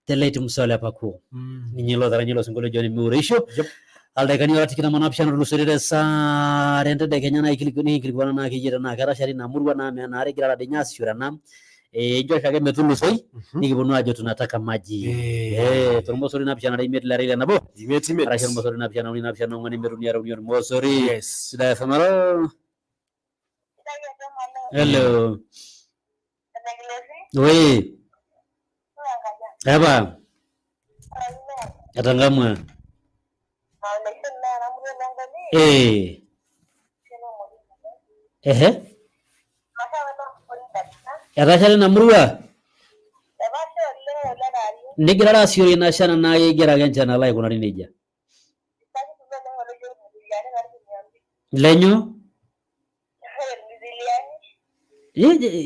The late Musole Paku. Ninye lotaranyilo sinkolio John Miureisho. Aldaikani ora 47 otulusoitie saa are entedekenya naa nikinkilikuana naa akeyie tenaa ketasha tina murua naa ame enaare egira tadenya aasishore ena incho oshiake metulusoi nikiponu aajo tunataka maji. Tormosori 75 ile are ile nabo 5 5. Arashu ormosori 7 uni 7 4 5 3 2 uni ormosori. Yes. Sidai FM, hello. Hello. Oui. Eba. Etangamua. Ehe. Etasha tina murua? Nigirara aasiore ina shan naa kegira ake enchan alo aikunari nejia. Lenyo?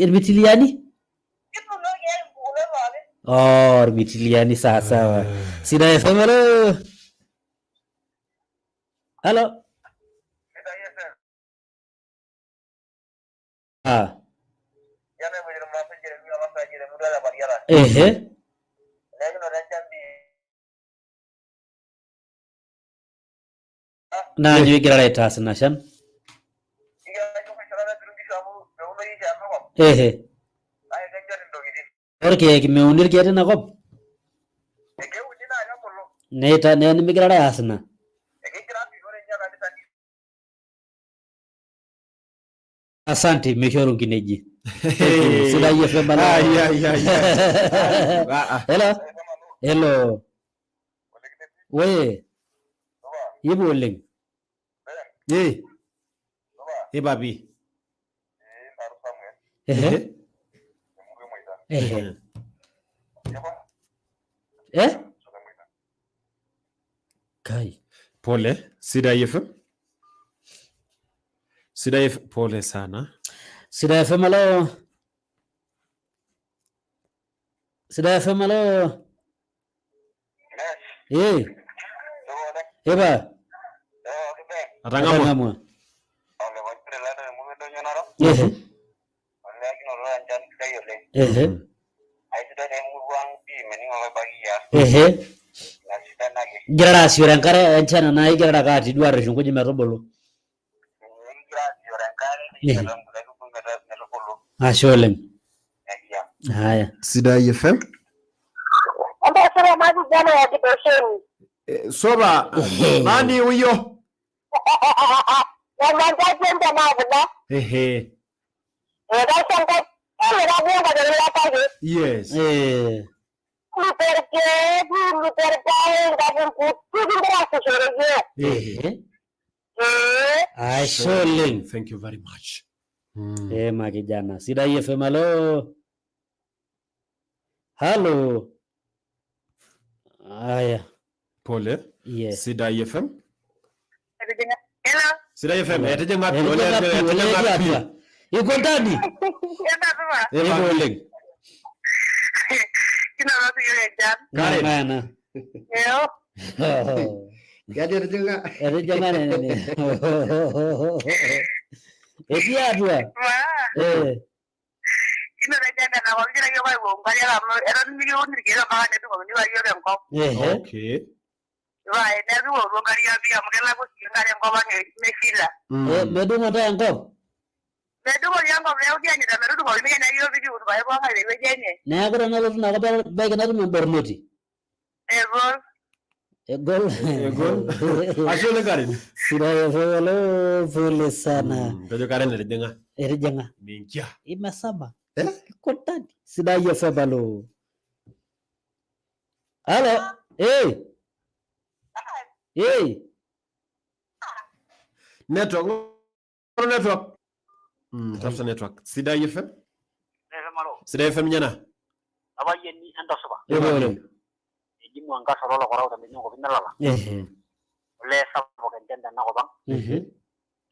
Irmitiliani? Oh, irmitiliani sawa sawa. Sidai FM, hello. Hello. Ah. Ehe. Naa nyoo igirara aitaas ina shan? Ehe. Orkeek meuni irkeek tina kop? Neita nimigirara aas ina. Asante, meishoru nkineji. Sidai FM, hello. Ai, ai, ai, ai. Ah, ah. Hello. Hello. We. Ipo oleng. Papi. Ehe. Ehe. Eh? Kai. Pole. Sidai FM. Sidai FM. Pole sana. Sidai FM, hello. Sidai FM, hello. Eh. Eba. Atangamua. Atangamua. Ehe. Ehe. Ehe. Igirara aasiore enkare enchan enaa igirara ake atii duo arreshu nkujit metubulu? Ehe. Ashe oleng. Haya. Sidai FM. Soba, nani huyo? Ehe. Yes. Eh. Ehe. Ashe oleng. Thank you very much. Eh, makijana. Sidai FM, hello. Hello. Haya. Pole. Yes. Sidai FM. Hello. Sidai FM. Etijing'a pi. Etijing'a Ole pi, ole etijing'a etii pi. atua. Iko ndani. Enasupa. Iko oleng. Kinoto siyiok enchan. Karen. Maana. Eo. Kajo etijing'a. Etijing'a nene. Etii atua. Maa. Eh. Kinoto enchan tenakop. Kigira yiok aiwou nkariak amu eton mikiun irkeek mpaka nedung'okini pa yiok enkop. Ehe. Okay. Pae neeku kiworu nkariak pii amu kelakua oshi enkare enkop ang meshila. Eh, medung'o taa enkop. Medung'oki enkop neeku kianyita metudung'okini kenya yiok pikiun irpaek pookin tewueji enye. Neeku tenalotu inakop ebaiki natum embornoti. Egol. Egol. Egol. Ashe oleng Karen. Sidai pole pole sana. Kejo Karen etijing'a. Etijing'a. Minkia. Imesema. Eh? Iko ndani. Sidai FM alo. Halo. Eh. Eh. Network. Network. Tafuta network. Sidai FM. Sidai FM nyana. Apayieni entasupa. Iko oleng. Eji Mwangaza lolokorau temenyi enkop nelala. Ehe. Olee sapuk enchan tenakop ang. Mhm.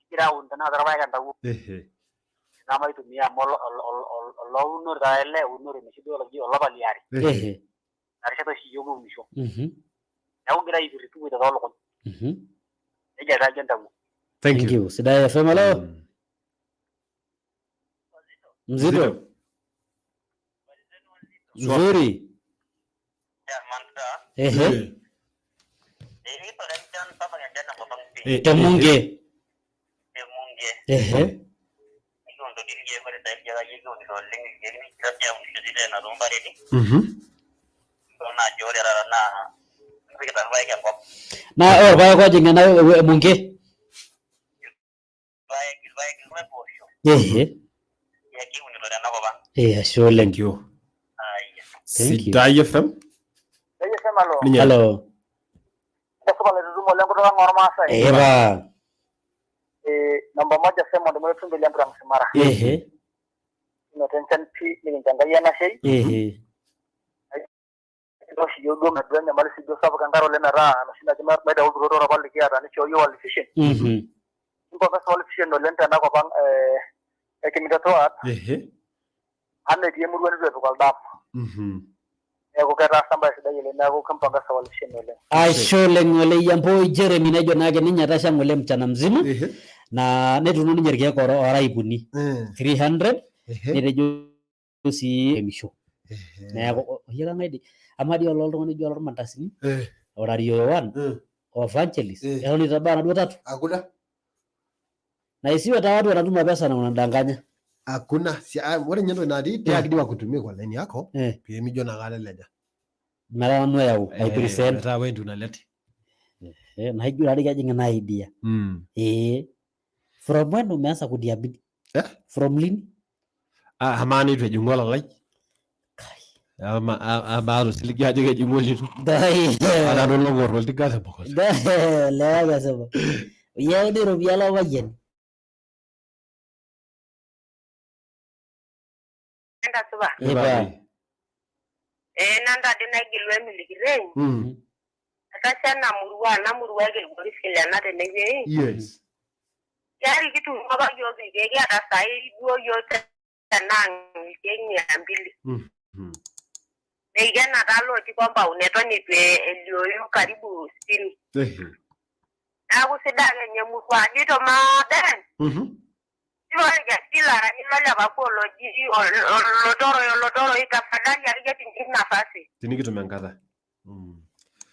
Kigira aun tenakata irpaek entawuo. Ehe. Namaitumia amu olounore taa ele unore enoshi duo loji olapa liare. Ehe. Ina rishata oshi iyiok kiunisho. Mhm. Neeku kigira aipir kipuoito toolukuny. Mhm. Nejia taa ajo entawuo. Thank you. Sidai FM alo. Mzito. Nzuri. Ehe. Eh, Temunge. Ehe. Mhm. Na ore irpaek oojing ena munge. Ehe. Eh, ashe oleng. Thank you. Thank you. Sidai FM. Alo. Ninye. Halo. Entasupa laitutum oleng kutuk ang ormaasai. Eba. Namba moja Simon Mwetumbe Liandra Msimara. Ehe. Kinoto enchan pii nikincho Enkai enashe. Ehe. Oshi yiok duo meduo enyamali sii duo sapuk enkare oleng metaa enoshi naji maitau ilturot apa likiata nishoo yiok qualification. Mhm. Kimpongesa qualification oleng tenakop ang e Kimitotoat Ehe. amu metii emurua nitu epik oldam. Mhm. Neeku ketaasa embae sidai oleng neeku kimpongesa qualification oleng. Ashe oleng ole Yambo Jeremy nejo naake ninye etasha ng'ole mchana mzima Ehe. na netuuno ninye irkeek ora ip uni Eh. 300 Ehe. netejo sii emisho. Ehe. Neeku oyie kang'ae dii amaa dii oltung'ani ojo olormandasini Eh. orario Yohana Eh. o evangelist Eh. eton eitu ebaya naduo tatu Hakuna. na isiwe taa watu wanatuma pesa na unadanganya. Hakuna. Si, ore ninye entoki natii tiaki dii wakutumie kwa line yako Eh. pee mijo nakata eleja. Metaa nanu oyau ai present. Metaa wewe ndio unaleta. Eh, na ijo taa kejing ina idea. Eh. From when umeanza kudiabidi? Eh? From lini? Ah, amaa neitu ejing'u olalai? Kai. Ama amaa osiligi ajo kejing'u olino. Dai. Ata olong'or oltinka temukunta. Dai, lewa kesipa. Yieuni iropiyiani lorpayian. Entasupa. Ipa. Nanda dii naigilu Emily Kireny. Etasha ena murua, ena murua e Kilgoris ena tenewueji. Yes. Tiari kituuno apa yiok irkeek kiata saai duo yiok tenaang irkeek 200. Meikena taa lotii compound eton eitu elioyu karibu 60. Ehe. Neeku sidai ake ninye emurua. Ajoito mabe. Tipikaki ilarani lolepakuo loji olotoroi olotoroi tafadhali akeyie tindim nafasi. Tinikitum enkata.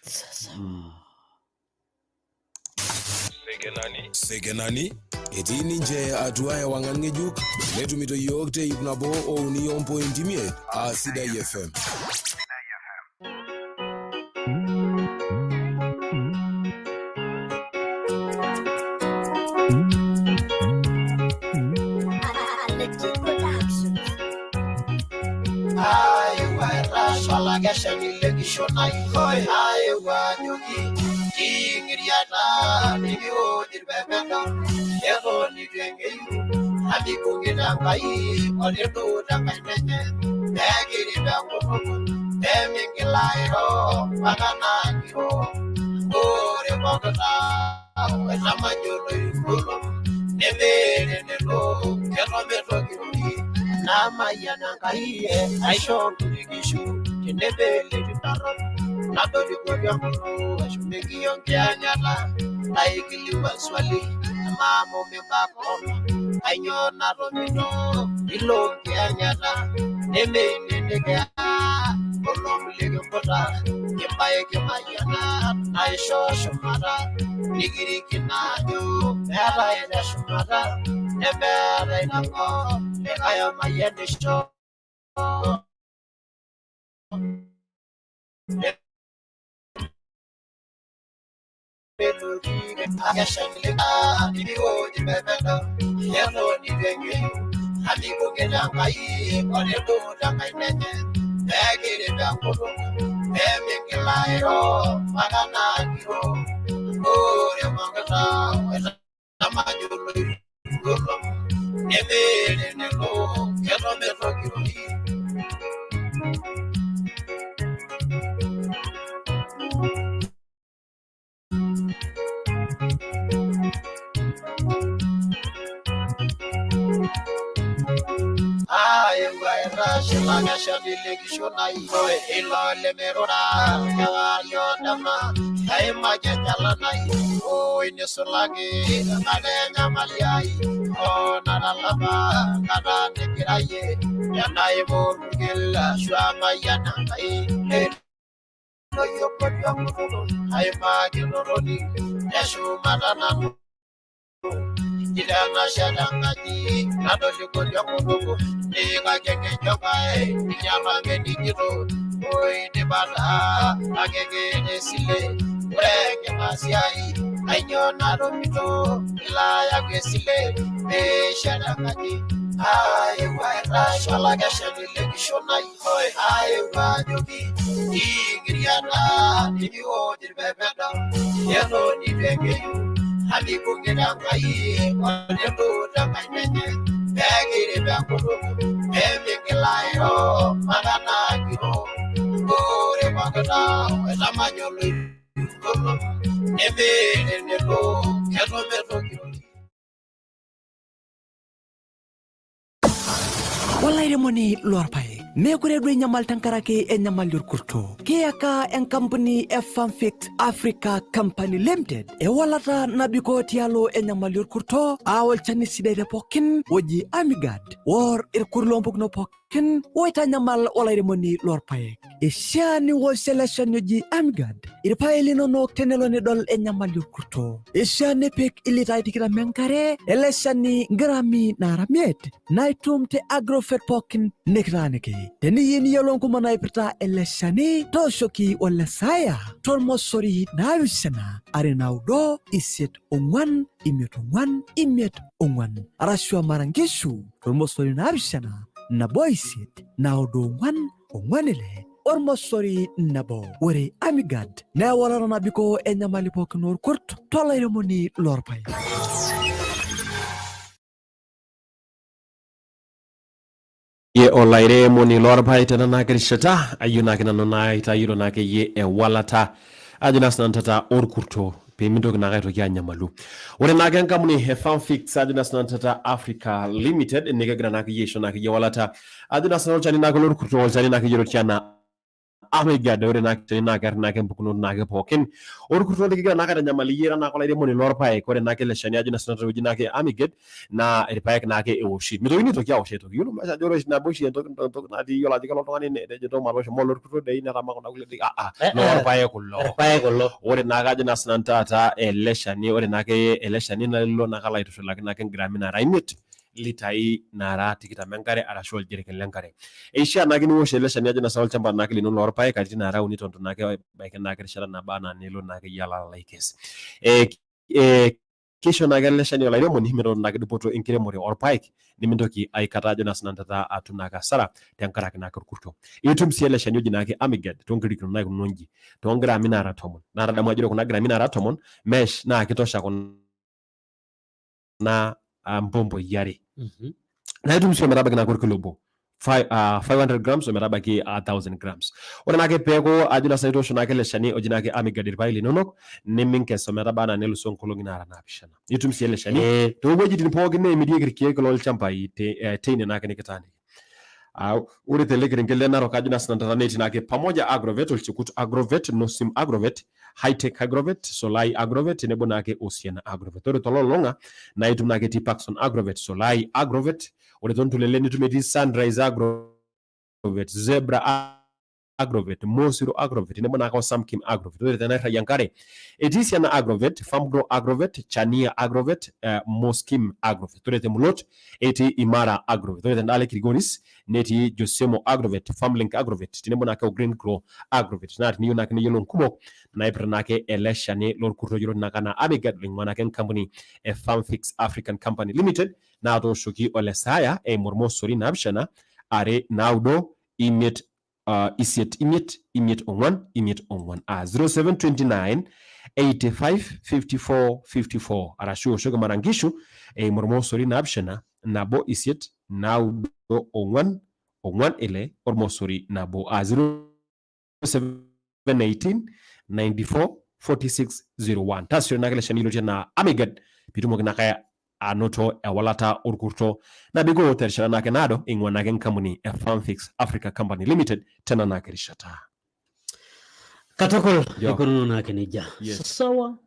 Sasa. Sekenani etii ninche atua ewang'an ng'ejuk netumito yiok te ip nabo o uni ompointi imiet aa Sidai FM. Namayian Enkai aisho nkuti kishu tenebo eletin dorrop natoriko eshumekiyo nkiyanyata naikilikuan swali amaa mumibakoma ainyoo natomito ilo nkiyanyata nemeinenekea olom likimputa kimbae kimayianat naishoo shumata nikirikino ajo meetae teshumata nemeetae tenkop likae omayianisho. Olairemoni lorpaek meekure duo inyamal tenkaraki enyamali orkurto. Kiyaka enkampuni e Farmfix Africa Company Limited ewalata nabikoo tialo enyamali orkurto aa olchani sidai te pookin oji Amigad or irkurt loompukunot pookin oitanyamal olairemoni lorpaek. Ishaa niwosh ele shani oji Amigad irpaek linonok tenelo nidol enyamali orkurto. Ishaa nipik ilitai 20 enkare ele shani ngrami 5 naitum te Agrofert pookin nikitaaniki. Teniyieu niyiolou nkumok naipirta ele shani tooshoki olesaya tormosori 7 2 9 8 4 5 5 4 arashu amara nkishu tormosori 7 1 8 9 4 4 6 ormosori 1. Ore Amigad naa ewalata nabikoo enyamali pookin orkurt tolairemoni lorpaek. Ye olairemoni lorpaek tena naake rishata ayieu naake nanu naitayiolo naake yie ewalata ajo naa sinanu tata orkurto pemintoki naake aitoki anyamalu. Ore naake enkampuni e Farmfix ajo naa sinanu tata Africa Limited nekegira naake yie aisho naake yie ewalata ajo naa sinanu olchani naake lorkurto olchani naake yioloti anaa Amigad. Ore naake olchani naa kear naake mpukunot naake pookin orkurto likigira naake aitanyamal iyie ira naake olairemoni lorpaek. Ore naake ele shani ajo naa sinanu oji naake Amigad naa irpaek naake ewoshi. Mitokini aitoki awosh aitoki. Yiolo maisha ajo ore oshi nabo oshi entoki natii yiolo ajo kelo oltung'ani nejo matoosho moo lorkurto dei netama kuna kulie dei loorpaek kulo. Irpaek kulo. Ore naake ajo naa sinanu taata ele shani ore naake ele shani naa ilo naake alo aitushulaki naake ngrami nara 5 litai nara 20 enkare arashu oljeriken lenkare. Eishaa naake niwosh ele shani ajo naa sinanu olchamba naake lino lorpaek katitin nara 3 eton itu naake ebaiki naake erishata naba anaa nilo naake iyie alo aikes. Kisho naake ele shani olairemoni menoto naake dupoto enkiremore orpaek nimintoki aikata ajo naa sinanu tata atum naake asara tenkaraki naake orkurto. Itum sii ele shani oji naake Amigad toonkirikinot naikununo inji toongrami nara 10. Naa tadamu ajo ore kuna grami nara 10 mesh naa kitosha kuna mpompoi 2. Naa itum sii ometabaiki naake orkilo obo 500 grams ometabaiki 1000 grams. Ore naake peeku ajo naa sinanu itoosho naake ele shani oji naake Amigad irpaek linonok niminkes ometaba anaa nelusoo nkolong'i nara 7. Itum sii ele shani toowuejitin pookin neemirieki irkeek lolchambai teine naake nikitaaniki. Ore tele kerenket le Narok ajo naa sinanu tata netii naake Pamoja Agrovet, Olchekut Agrovet, Nosim Agrovet, Hitech Agrovet, Solai Agrovet tenebo naake Osiana Agrovet. Ore tololong'a naa itum naake etii Parkson Agrovet, Solai Agrovet, ore tontulele nitum etii Sunrise Agrovet, Zebra Agrovet, Mosiro Agrovet tenebo naake o Samkim Agrovet. Ore tenairragie enkare etii Siana Agrovet, Farmgrow Agrovet, Chania Agrovet, Moskim Agrovet. Ore temulot etii Imara Agrovet. Ore tendaalo e Kilgoris netii Josemo Agrovet, Farmlink Agrovet tenebo naake o Green Grow Agrovet. Naa teniyieu naake niyiolou nkumok naipirta naake ele shani lorkurto yioloti naake anaa Amigad loing'ua naake enkampuni e Farmfix African Company Limited naa tooshoki Ole Saaya eimu ormosori 7 2 9 5 8 5 5 4 5 4 aa 0729 85 54 54 arashu iwoshoki Mara Nkishu eimu ormosori 7 1 8 9 4 4 6 ormosori 1 aa 0718 94 46 01. Taasishore naake ele shani yioloti anaa Amigad piitumoki naake anoto ewalata orkurto nabikoo terishata naake naado eing'ua naake enkampuni e Farmfix Africa Company Limited tena naake rishata. Katukul Yo. ikununo naake nejia. Yes. Sawa.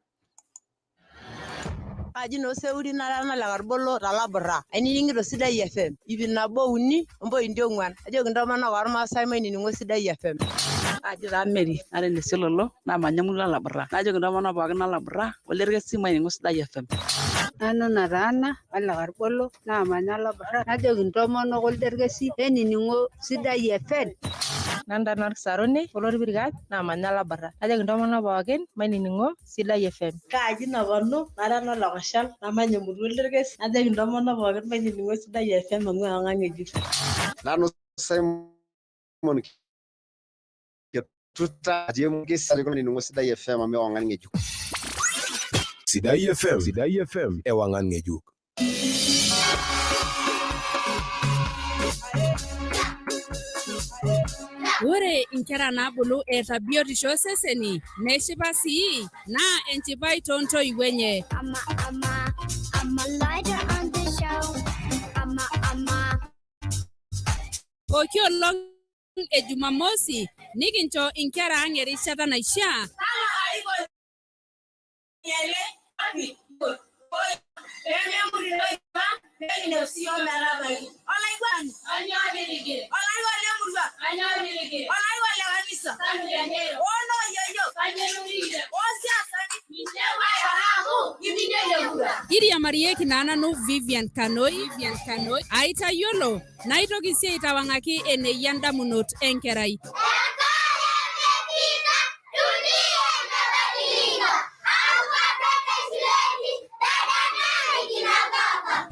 Kaji naa oseuri nara nolekarbolo talabura. Ainining'ito Sidai FM 103.4. Ajoki intomonok ormaasai mainining'o Sidai FM. Kaji taa Mary nara ene Sololo namanya emurua Olabura. Najoki intomonok pookin Olabura olerkesi maining'o Sidai FM. Nanu Nataana olekarbolo naamanya Olabura najoki intomonok olderkesi enining'o Sidai FM. Nanu taa Narkisaroni olorpirkal naamanya Olabura. Najoki intomonok pookin mainining'o Sidai FM. Kaaji naponu nara nolokoshal namanya emurua olderkes najoki intomonok pookin mainining'o Sidai FM amu ewang'an ng'ejuk. Nanu Simon Ketuta atii emurua ajoki mainining'o Sidai FM amu ewang'an ng'ejuk. Sidai FM. Sidai FM. Ewang'an ng'ejuk. Ore inkera naabulu eeta biotisho oseseni neshipa sii naa enchipai toontoiwuo enye. I'm a, I'm a, I'm a lighter on the show. I'm a, I'm a. Pooki olong e Jumamosi nikincho inkera ang erishata naishaa Iriamarieki naa nanu Vivian Kanoi, Vivian Kanoi aitayiolo naitoki sii aitawang'aki eneyia ndamunot enkerai.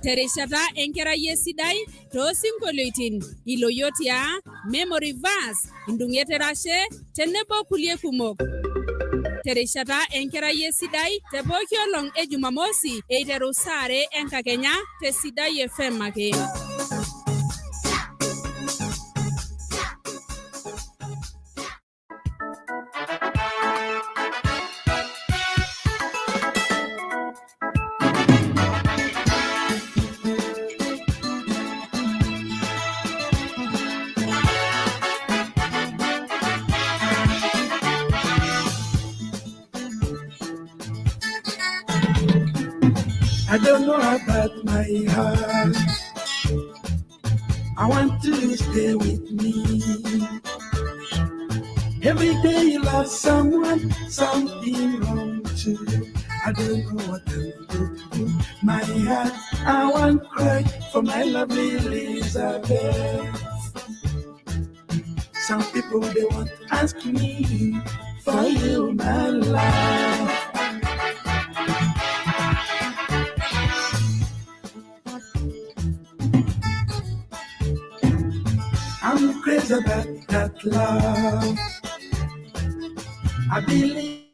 Terishata enkerai esidai toosinkolioitin iloyotia memory verse indung'et erashe tenebo kulie kumok. Terishata enkerai esidai te pooki olong e Jumamosi eiteru saa are enkakenya te Sidai FM ake. I don't know about my heart. I want to stay with me. Every day you love someone, something wrong to you. I don't know what I'm going to do. My heart, I want cry for my lovely Elizabeth. Some people they want to ask me for you, my love. I'm crazy about that love. I believe.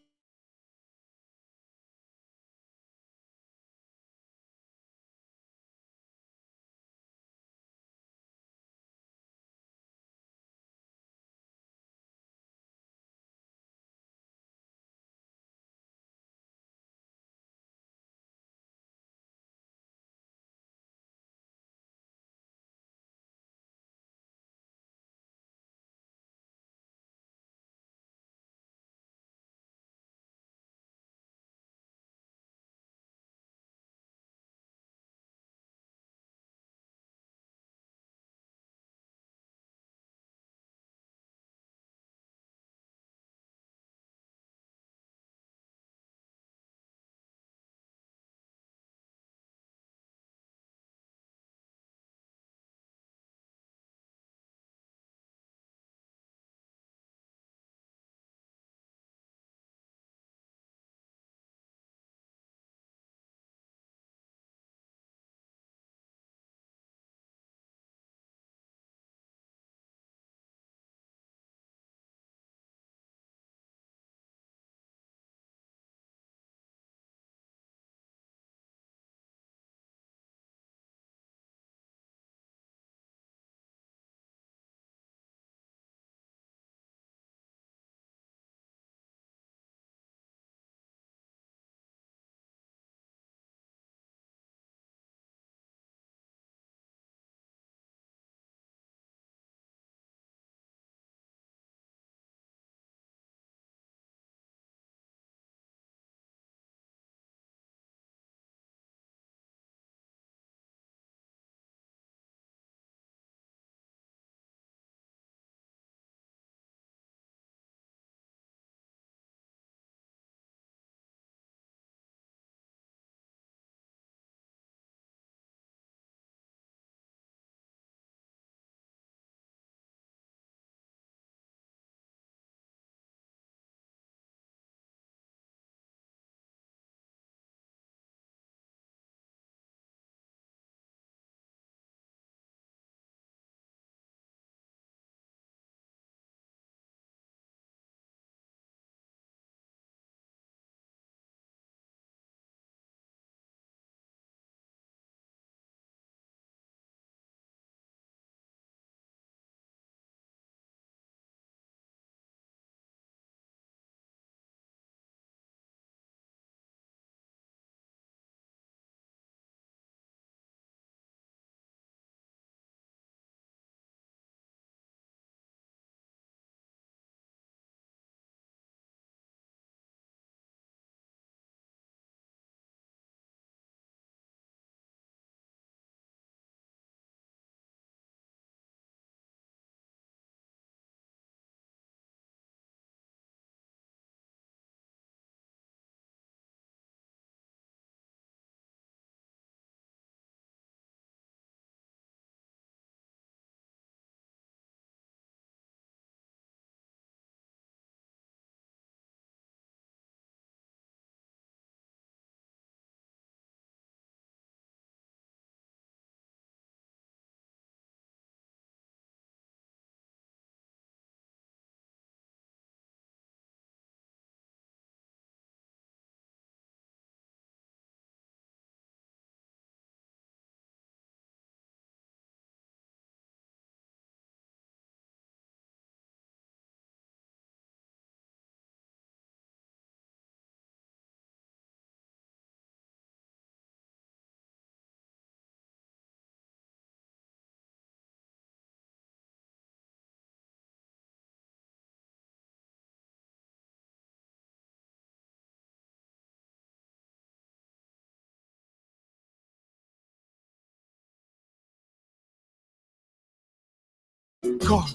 God,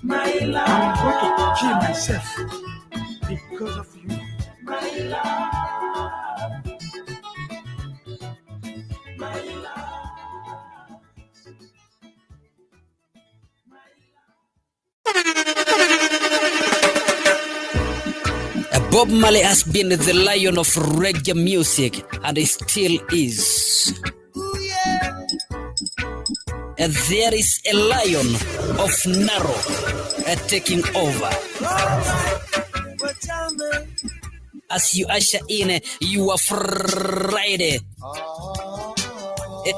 My love. I'm going to kill myself because of you. My love. My love. Bob Marley has been the lion of reggae music and he still is. And there is a lion of Narok taking over. As you usher in your Friday,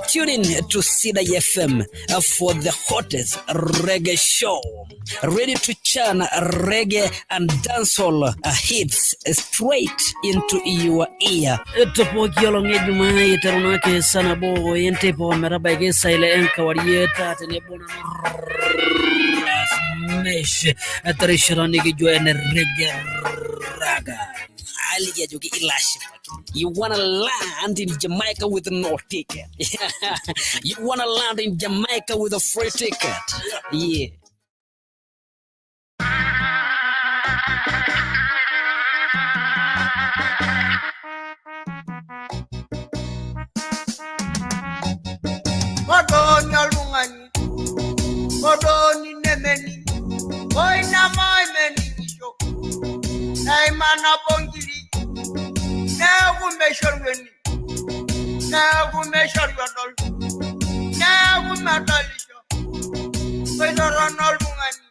tune in to Sidai FM for the hottest reggae show. Ready to churn reggae and dancehall hits straight into your ear. Topooki olong ejumaa iteru naake saa nabo enteipa ometabaiki saa ile enkewarie taa tenebo nanu Rasmesh terishata nikijo ene reggae raga. Aliki ajoki ilashipaki. You wanna land in Jamaica with no ticket. You wanna land in Jamaica with a free ticket. Yeah. Modoni oltung'ani, modoni nemeni, oinama imeningisho, naima nabo nkiri, neeku meishoru ening, neeku meishoru edol, neeku medolisho. Oitorrono oltung'ani,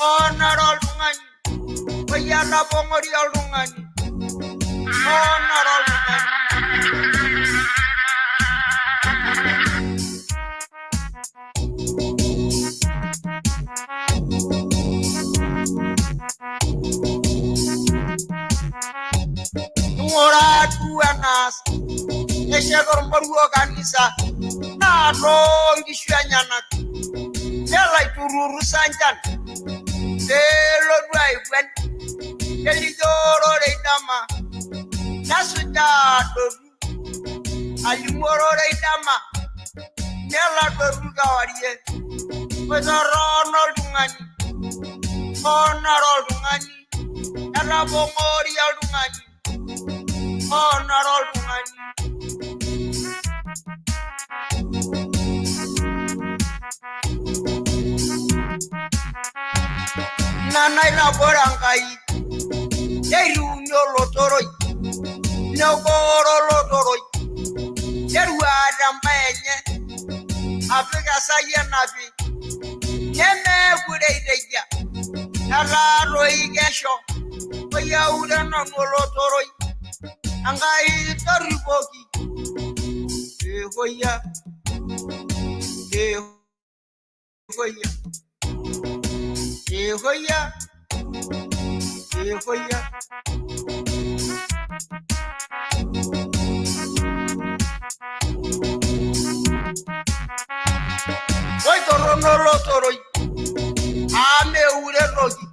oonare oltung'ani, oyiatapong'ori oltung'ani, oonare oltung'ani. Ing'ura duo enaas, eshet ormoruo kanisa, naa toonkishu enyenak. Nelo aiturrur enchan, peelotu aigwen, nelikio ororei dama, nesujaa adotu, alimu ororei dama, nelo adotu kewarie. Oitorrono oltung'ani, oonare oltung'ani, etapong'ori oltung'ani, oonare oltung'ani. Ina naitabore Enkai, neiriuni olotoroi, negoro olotoroi, neruaata embae enye, apik esayie napi, nemeekure eitejia, etaa toi kesho, oyiaure nanu olotoroi, Enkai torripoki. Ehoyia, ehoyia, ehoyia, ehoyia. Oitorrono olotoroi, ameure toki,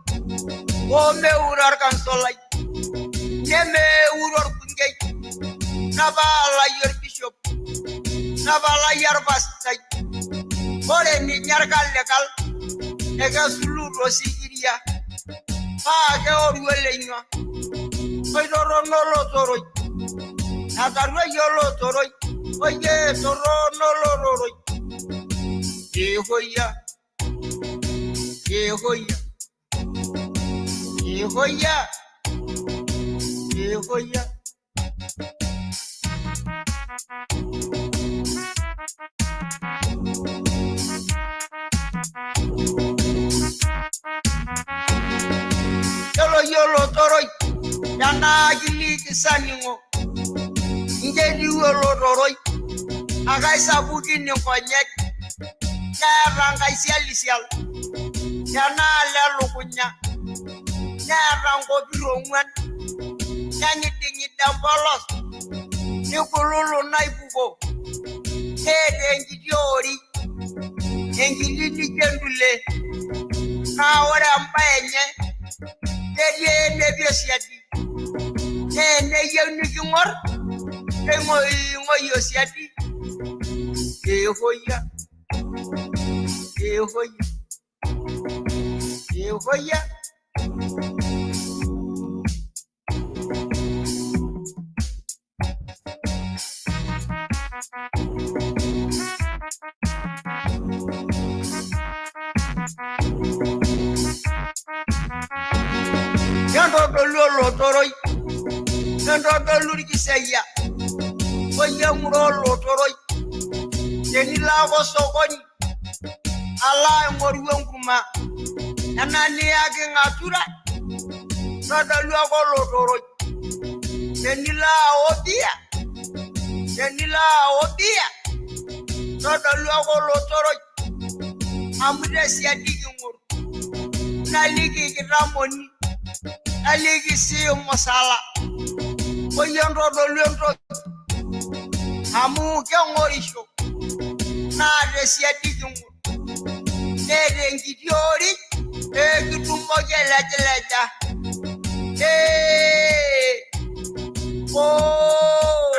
omeure orkansolai, nemeure orbungei, napalai orbishop, napalai orpastai. Ore ninye orkalikal, ekesulu tosikiria, paa keoru oleinua. Oitorrono olotoroi, etarrueyie olotoroi, oyie torrono olotoroi. Ehoyia, ehoyia, ehoyia, ehoyia. Yiolo yie olotoroi, tenaa kiliki saning'o, inji etiu olotoroi, akaisapukin inkonyek, neeta nkaisialisial, tenaalo elukunya, neeta nkopir ong'uan, neng'iding'id empolos, nikululu naipuko, neeta enkiti ori, enkiti nijo entule, naa ore embae enye ketii enepia siadi, naa eneyieu niking'or, keing'oing'oi osiadi. Ehoyia, ehoyia. Ehoya. Entodolu olotoroi, entodolu irkiseyia, oinyang'ura olotoroi, tenilo ake osokoni alo aing'oru enkurma ena niyaki ng'atura, ntodolu ake olotoroi. Tenilo aok bia, tenilo aok bia, ntodolu ake olotoroi amu tesiadi king'oru. Naliki kitamoni, naliki sii musala, oyie ntodolu entoki amu keng'orisho naa tesiadi king'oru. Neeta enkiti ori pee kitumoki ailejileja. Ee oo.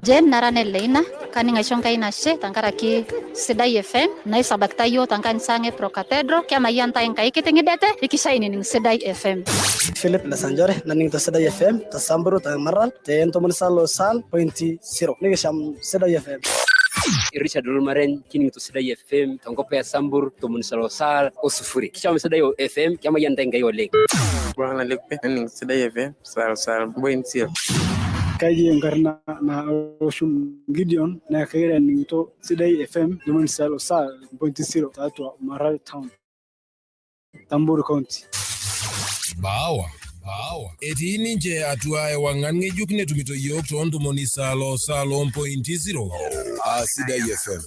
Jane nara neleina kaning aisho Nkai nashe tenkaraki Sidai FM naisabakita yiok tenkanisa ang e Pro Cathedral. Kemayian ntae Enkai kiting'idete ikisha ainining Sidai FM. Philip Lesanjore naning'ito Sidai FM te Samburu te Maralal te 97.0 nikisham Sidai FM. Richard Lolmaren kining'ito Sidai FM tenkop e Sambur 97.0. Kisham Sidai FM kemayian ntae Enkai oleng. Bwana Lekpe naning Sidai FM 99.0. Kaji enkarna na Oshum Gideon naa kagira aning'ito Sidai FM 97.0 tiatua Maralal Town, Samburu County. Baawa Baawa etii ninche atua ewang'an ng'ejuk netumito yiok too 97.0 aa Sidai FM.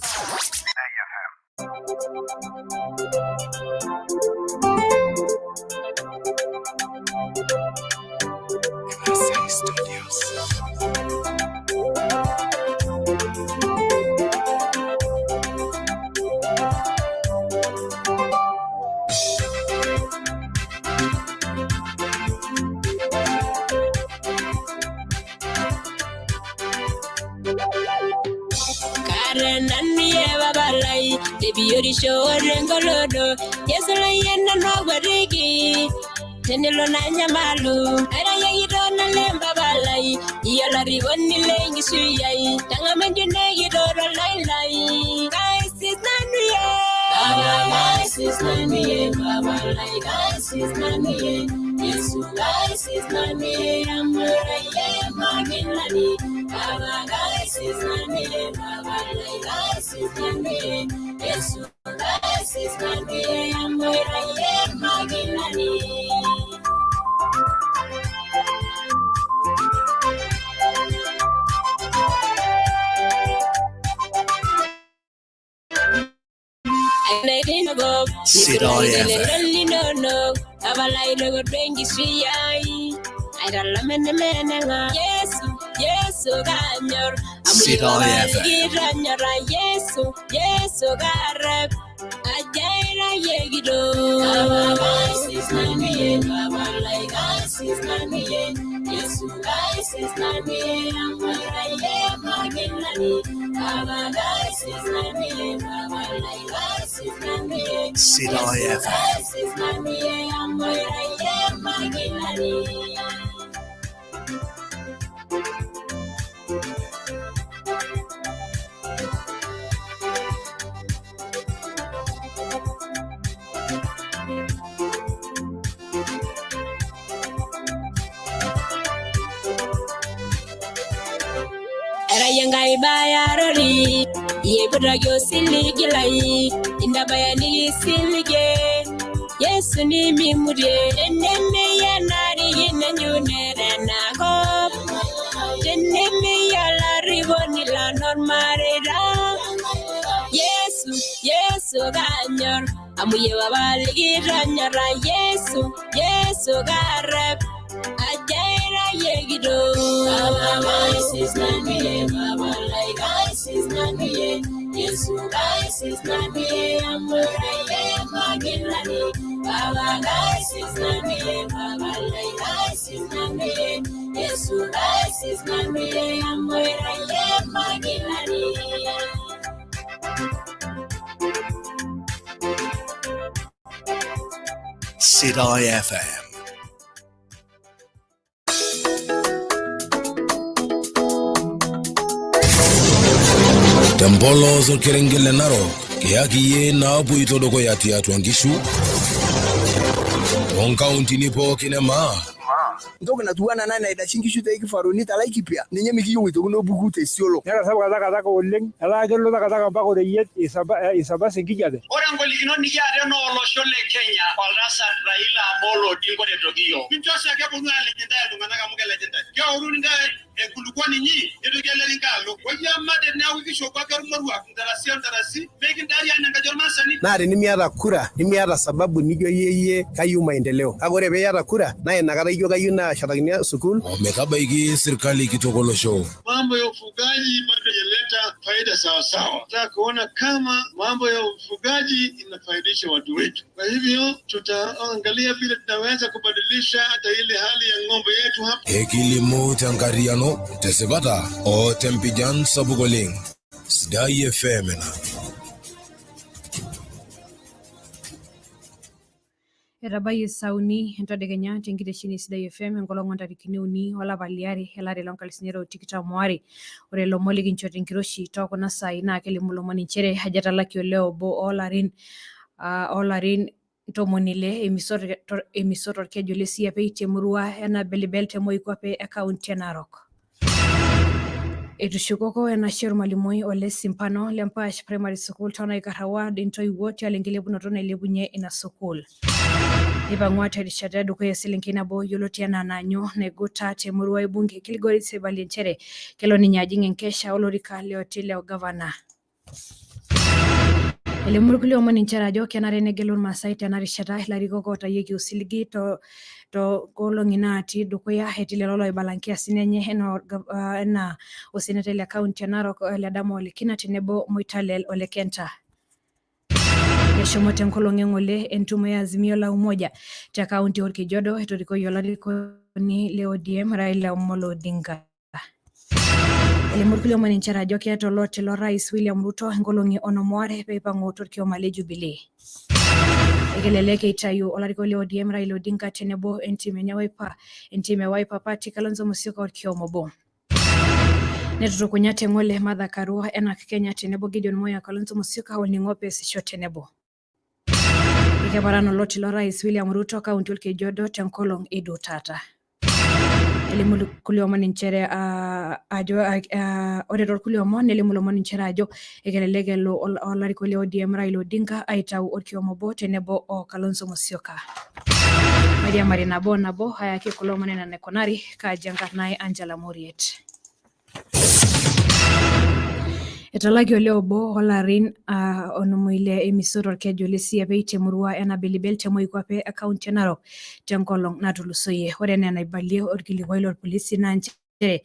Kare nanu ye babalai tebiotisho tengoloto Yesu lai nanu akwetiki tenelo nanyamalu airayiekito naleng babalai iyie olarikoni lenkishui ai tang'amu enjune kitoro lailai kaisis nanu ye Baba kaisis nanu ye babalai kaisis nanu ye Yesu kaisis nanu ye amu ira iyie makilani Baba kaisis nanu ye babalai kaisis nanu ye Yesu kaisis nanu ye amu ira iyie makilani. Sidai FM. Yesu, Yesu kanyor. Sidai FM. Kitonyora Yesu, Yesu karep. Ajaira yegito. Baba kaisis nanu ye, Baba lai kaisis nanu ye. Yesu kaisis nanu ye, amu ira iyie makilani. Baba kaisis nanu ye, Baba lai kaisis nanu ye. Sidai Yesu FM. kaisis nanu ye, amu ira iyie makilani. Erayie Nkai bayarori, iyeputaki osiligi lai, intabaya nikisiligie. Yesu nimimutie, tenemeyia narikino enjunere enakop, tenemeyia olarikoni lonormareita. Yesu, Yesu kanyor, amu iyie papa likitonyora. Yesu, Yesu karep, aja ira yegito. Baba kaisis nanu ye, Baba lai kaisis nanu ye, Yesu kaisis nanu ye, amu ira iyie magilani. Baba kaisis nanu ye, Baba lai kaisis nanu ye, Yesu kaisis nanu ye, amu ira iyie magilani. Sidai FM. Tempolos orkerenget le Narok, kiyaki iyie naapoito dukuya tiatua nkishu toonkauntini pookin e maa. Ntoki natiu anaa ena naidashie nkishu teekifaruni te Laikipia ninye mikiyieu aitoki nepuku te Isiolo. Netasapuka takataka oleng etaa kelo takataka mpaka oreyiet eisambasa enkijape. Ore ngolikinot nikiata enaa olosho le Kenya, oltasat Raila Amolo Odinga oretoki iyiook. Mincho oshiake eponu aalej intae iltung'anak amu kelej intae. Keoruni intae enkulukuoni inyi nitoki ele rinka alo. Oyiama teneeku kishopo ake irmoruak ntarasi o ntarasi mikintari anaa enkaji ormaasani. Naa tenimiata kura nimiata sababu nijo iyie iyie kayieu maendeleo. Kake ore pee iyata kura naa inakata ijo kayieu naashetakini sukuul. Ometabaiki sirkali kitok olosho. Mambo ya ufugaji bado haijaleta faida sawasawa. Nataka kuona kama mambo ya ufugaji inafaidisha watu wetu. Kwa hivyo tutaangalia vile tunaweza kubadilisha hata ile hali ya ng'ombe yetu hapa. Ekilimu tenkariano tesipata o tempijan sapuk oleng. Sidai FM ina. Etabayie saa uni entadekenya tenkitesheni e Sidai FM enkolong oo ntarikini uni olapa liare elari loonkalifuni are o tikitam oare. Ore ilomon likincho tenkiroshi tookuna saai naa kelimu ilomon nchere ajo etalaki olee obo oolarin 60 emisot torkeju le Siapei temurua e Nabelibel te Moikuape e kaunti e Narok. Etushukoko enashe ormalimui Ole Simpano le Mpaash Primary School toonaikara ward intoiwuo tialo enkilepunoto nailepunye ina sukuul. Neipang'ua terishata edukuya eselenkei nabo yioloti enaa Naanyu naiguta temurua e bunge Kilgoris eibalie nchere kelo ninye ajing enkesha olorika le Otile ogavana. Elimu irkulie omon nchere ajo kenare negelu Irmaasai tena rishata ilarikok ootayieki osiligi toonkolong'i naatii dukuya etii lelo loibala nkiasin enye enaa osenetai le kaunti e Narok Ledama Ole Kina tenebo Moitalel Ole Kenta. Neshomo tenkolong e ng'ole entumo e Azimio la Umoja te kaunti Orkijodo etorikoyie olarikoni le ODM Raila Amolo Odinga. Elimu irkulie omon nchere ajo keeta oloti lorais William Ruto inkolong'i 52 peipang'u torkioma le Jubilee. Ekelelek eitayu olarikoni le ODM Raila Odinga tenebo entim enye Wiper, entim e Wiper Party Kalonzo Musyoka orkioma obo. Netutukunyate ng'ole Martha Karua enak Kenya tenebo Gideon Moi Kalonzo Musyoka olning'o peesisho tenebo. Ekeparan oloti lorais William Ruto kaunti Olkejuado tenkolong e duo taata. Elimu irkulie omon nchere ajo ore torkulie omon nelimu ilomon nchere ajo ekelelek elo olarikoni le ODM Raila Odinga aitau orkioma obo tenebo o Kalonzo Musyoka. Mairiamari nabo nabo ayaki kulo omon enaa enaikunari kaaji enkarna ai Angela Muriet. Etalaki olee obo oolarin 56 emisot torkeju le Siapei temurua e Nabelibel te Moikuape e kaunti e Narok tenkolong natulusoyie. Ore enaa enaibalie orkilikuai lorpolisi naa nchere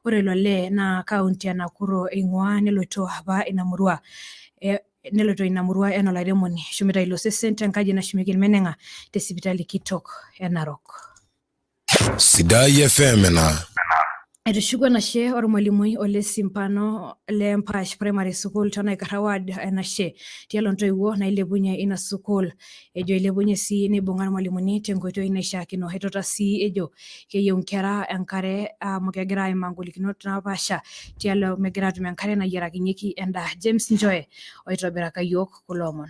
ore ilo lee naa kaunti e Nakuru eing'uaa neloito apa ina murua neloito ina murua enaa olairemoni. Eshumita ilo sesen tenkaji nashumieki irmeneng'a te sipitali kitok e Narok. Sidai FM ina. Etushukuo enashe ormalimui Ole Simpano le Mpaash Primary School toonaikara ward enashe tialo ntoiwuo nailepunye ina sukuul. Ejo eilepunye sii neibung'a irmalimuni tenkoitoi naishaakino. Etuta sii ejo keyieu nkera enkare amu kegira aimaa ngolikinot napaasha tialo megira atum enkare nayierakinyieki endaa. James Njoe oitobiraka yiok kulo omon.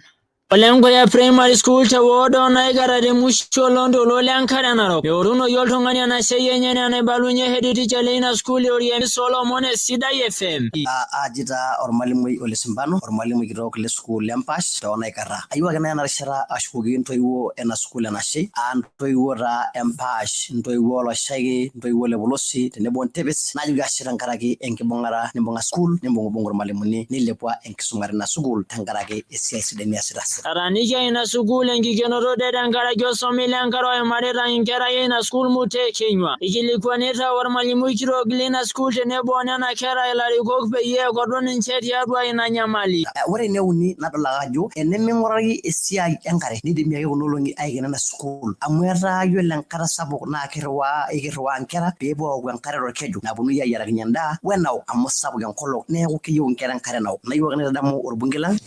Olenkoya Primary School te ward oo Naikara te musho oloontoluo le nkare Narok. Eorunoki oltung'ani enashei enye enaa enaibalunye head teacher leina sukuul Eoriemi Solomon e Sidai FM. Aaji taa ormalimui Ole Simpano, ormalimui kitok le sukuul e Mpash too Naikara. Ayieu ake naya ena rishata ashukoki intoiwuo ena sukuul enashe, aa intoiwuo taa e Mpaash, intoiwuo Oloshaki, intoiwuo le Polosi tenebo o Ntepes, najoki ashe tenkaraki enkibung'ata nimbung'a sukuul, nimbung'ubung'u irmalimuni, nilepua enkisuma tina sukuul tenkaraki esiai sidai niasita. Etaanikia ina sukuul enkikenoto det tenkaraki osomai lenkare oimarita inkera eina sukuul Mutee Kinyua. Ikilikuanita ormalimui kitok leina sukuul tenebo onena kera ilarikok peyie ekodu ninche tiatua ina nyamali. Ore eneuni nadol ake ajo eneming'urari esiai enkare nidimi ake kuna olong'i aikena ena sukuul amu etaa yiolo enkata sapuk naa kirriwaa ekirriwaa inkera peepuo aoku enkare torkeju naponui ayiarakinye endaa wenaok amu sapuk enkolong neeku keyieu inkera enkare naok. Nayieu ake naitadamu orbungei lang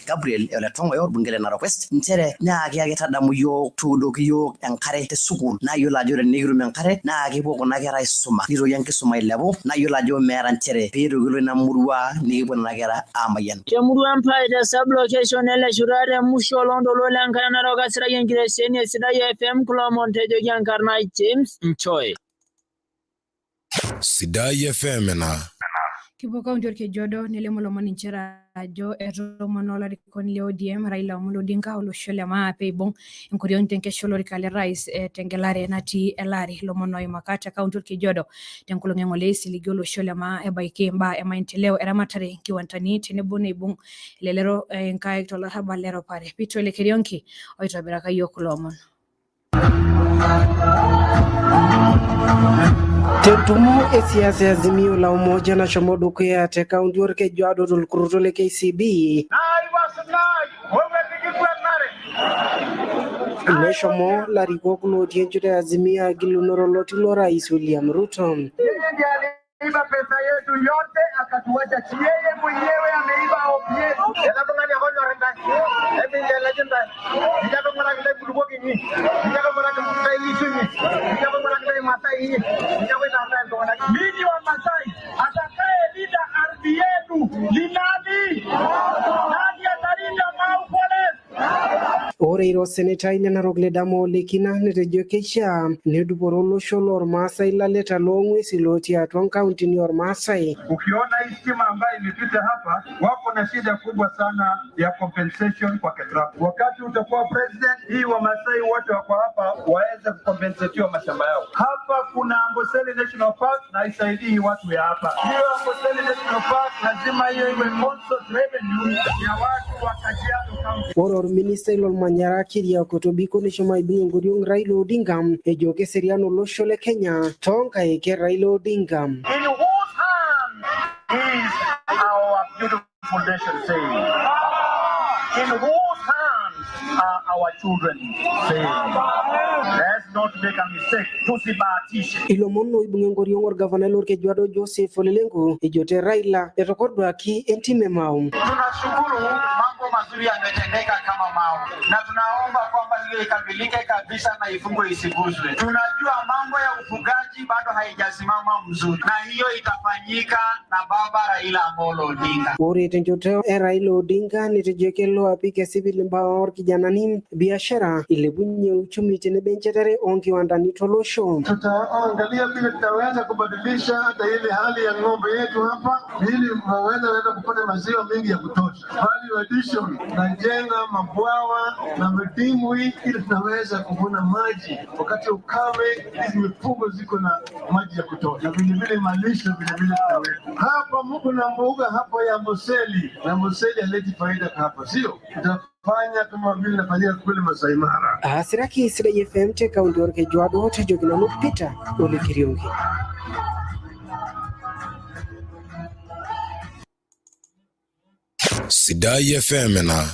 Gabriel Ole Tong'oyo orbungei le Narok West nchere nyaaki ake tadamu iyiook tuudoki iyiook enkare te sukuul naa yiolo ajo tenikitum enkare naa kepuo kuna kera aisuma nitoki enkisuma ailepu naa yiolo ajo meeta nchere pee itoki ilo ina murua nikipuo nena kera aamayian. Temurua Empai te sub-location e Leshurat te musho oloontoluo le Nkare Narok asiraki enkitesheni e Sidai FM kulo omon tejoki enkarna James Nchoe. Sidai FM ena. Kipuo kaunti Olkejuado nelimu lomon inchere ajo etoomono olarikoni le ODM Raila Amolo Odinga olosho le maa peibung enkoriong tenkesha olorika le rais tengelare natii ele ari. Lomon oimaka te kaunti Olkejuado tenkolong e ng'ole eisiligi olosho le maa ebaiki imbaa e maendeleo, eramatare, nkiwantani tenebo neibung elelero nkaik tolarrabal le ropare. Peter Ole Kerionki oitobiraka yiok kulo omon. Tentumo esiasa e Azimio la Umoja nashomo dukuya te kaunti Orkejuado tolkurruto le KCB neshomo larikok lootii enchoto e Azimio agilunore oloti lorais William Ruto. Yeye ndiye aliiba pesa yetu yote akatuacha. Yeye mwenyewe ameiba hope yetu. Ele tung'ani ake onyor intae, emintelej intae, ninye ake oing'uraki intae nkulupuok inyi, ninye ake oing'uraki intae nkishu inyi, ninye ake oing'uraki intae imasaa inyi, ninye ake oitaa intae iltung'anak. Ninyi Wamasai, atakaye linda ardhi yenu ni nani? Nani atalinda Mau Forest? Ore ira osenetai le Narok Ledama Olekina netejo keishaa nedupore olosho loormaasai laleta loong'uesi lootii atua nkauntini oormaasai. Ukiona hii stima ambayo imepita hapa, wako na shida kubwa sana ya compensation kwa KETRACO. Wakati utakuwa president, hii Wamasai wote wako hapa waweze kukompensetiwa mashamba yao. Hapa kuna Amboseli National Park na isaidii watu ya hapa. Hiyo Amboseli National Park lazima hiyo iwe consort revenue ya watu wa Kajiado County. Ore orministai lolmanyara Keriako Tobiko neshomo aibung enkoriong Raila Odinga ejo keserian olosho le Kenya toonkaik e Raila Odinga. In whose hand is our beautiful nation safe? In whose hands are our children safe? Let's not make a mistake. Tusibahatishe. Ilomon oibung'a enkoriong orgavanai lorkejuado Joseph Ole Lenku ejo te Raila etokorduaki entim e Mau. Tunashukuru mambo mazuri yametendeka kama Mau, na tunaomba kwamba hiyo ikamilike kabisa na ifungwe isiguswe. Tunajua mambo ya ufugaji bado haijasimama mzuri, na hiyo itafanyika na baba Raila Amolo Odinga. Ore tenchoto e Raila Odinga netejo kelo apik esipil imbaa orkijanani, biashara, ilepunye uchumi tenebo enchetare oonkiwandani tolosho. Tutaangalia vile tutaweza kubadilisha hata ile hali ya ng'ombe yetu hapa, ili waweze weza kupata maziwa mengi ya kutosha. Value addition, najenga mabwawa na vidimbwi ili tunaweza kuvuna maji wakati ukame, hizi mifugo ziko na maji ya kutosha, na vilevile malisho vilevile tunaweka hapa. Mko na mbuga hapa ya Amboseli, na Amboseli haleti faida hapa, sio? Tutafanya kama vile nafanyika kule Masai Mara. Asiraki Sidai FM te kaunti Orkejuado tejoki nanu Peter Ole Keriungi. Sidai FM ena.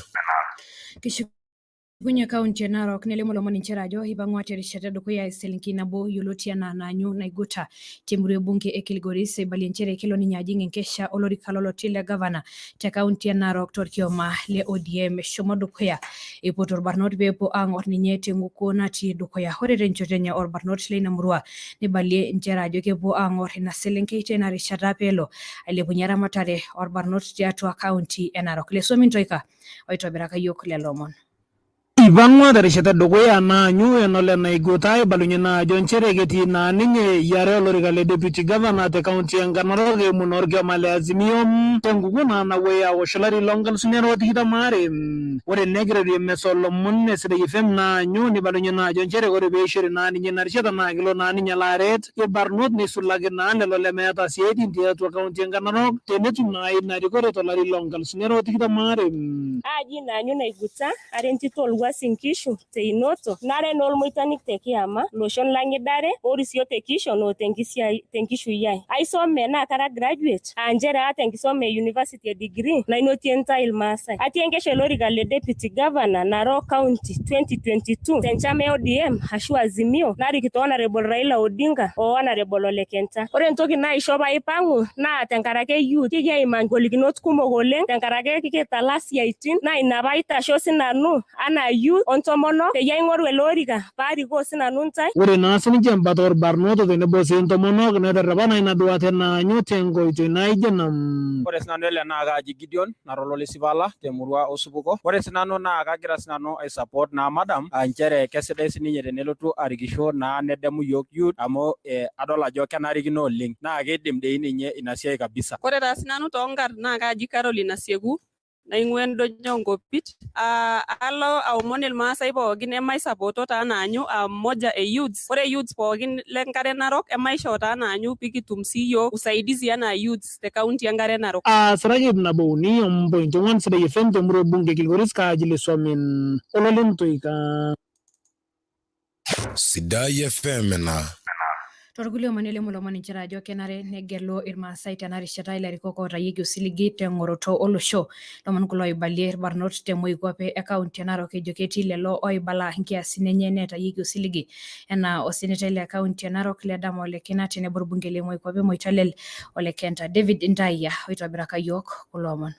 Kishukunye kaunti e Narok nelimu lomon inchere ajo eipang'ua terishata edukuya eselenkei nabo yioloti anaa Naanyu Naiguta temurua ebunge e Kilgoris eibalie nchere kelo ninye ajing enkesha olorika loloti le gavana te kaunti e Narok torkioma le ODM eshomo dukuya eipoto irbarnot peepuo aang'or ninye tengukuo natii dukuya. Ore tenchoto enye orbarnot leina murua neibalie nchere ajo kepuo aang'or ina selenkei teina rishata peelo ailepunye eramatare orbarnot tiatua kaunti e Narok. Lesomi Ntoika oitobiraka yiok lelo omon. Ipang'ua terishata edukuya naanyu enole naiguta aibalunye naa ajo nchere ketii naa ninye eyiare olorika le deputy governor te kaunti e Narok eimu naa orkioma le Azimio tenkukuo naa napuoi awosh olari loo nkalusuni are o tikitam aare. Ore naa egira airorie emisa oolomon e Sidai FM naanyu neibalunye naa ajo nchere ore pee eishori naa ninye ina rishata naa kelo naa ninye alo aret ilbarnot neisulaki naa lelo lemeeta isiaitin tiatua kaunti e Narok tenetum naa ina rikore tolari loo nkalusuni are o tikitam aare. Aaji naanyu naiguta Are entito Olwuasin Nkishu te inoto, nara enoo Lmoitanik te kiama, loshon lang'idare, orisio te kishon o te nkishui ai. Aisome naa kara graduate aa nchere aata enkisoma e university e degree nainotie ntae Ilmaasai. Atii enkesha olorika le Deputy Governor Narok County 2022 te nchama e ODM ashu Azimio narikito Honourable Raila Odinga o Honourable Ole Kenta. Ore entoki naisho paipang'u naa tenkaraki e youth kikiaimaa ngolikinot kumok oleng tenkaraki kikitalaa siaitin naa ina paitasho sinanu anaa youth o ntomonok peyie aing'oru ele orika paarikoo sinanu ntae. Ore naa sininche embata olbarnot o tenebo sii intomonok neterrepa naa ina duata enaanyu tenkoitoi naijo ena. Ore sinanu ele naa kaaji Gideon nara ololesipala temurua osupuko. Ore sinanu naa kagira sinanu ai support naa madam aa nchere kesidai sininye tenelotu arikisho naa nedemu iyiook youth amu adol ajo kenarikino oleng naa keidim dei ninye ina siai kabisa. Ore taa sinanu toonkarn naa kaaji Caroline Asieku naing'ua endonyo onkopit. Alo aomon ilmaasai pookin emaisapoto taa naanyu aa mmoja e youths. Ore youths pookin le Nkare Narok emaishoo taa naanyu pikitum sii iyiook usaidizi anaa youths te county e Nkare Narok. Aasiraki 103.4 Sidai FM temurua e bunge e Kilgoris kaaji le Suamin Ololentoika. Sidai FM ina. Torkulie omon nelimu ilomon inchere ajo kenare negelu Irmaasai tena rishata ilarikok ootayieki osiligi teng'oroto olosho. Lomon kulo oibalie irbarnot te moikuape e kaunti e Narok ejo ketii lelo oibala nkiasin enye neetayieki osiligi enaa osenetai le kaunti e Narok Ledama Ole Kina tenebo orbungei le moikuape Moitalel Ole Kenta. David Ntaiya oitobiraka iyiook kulo omon.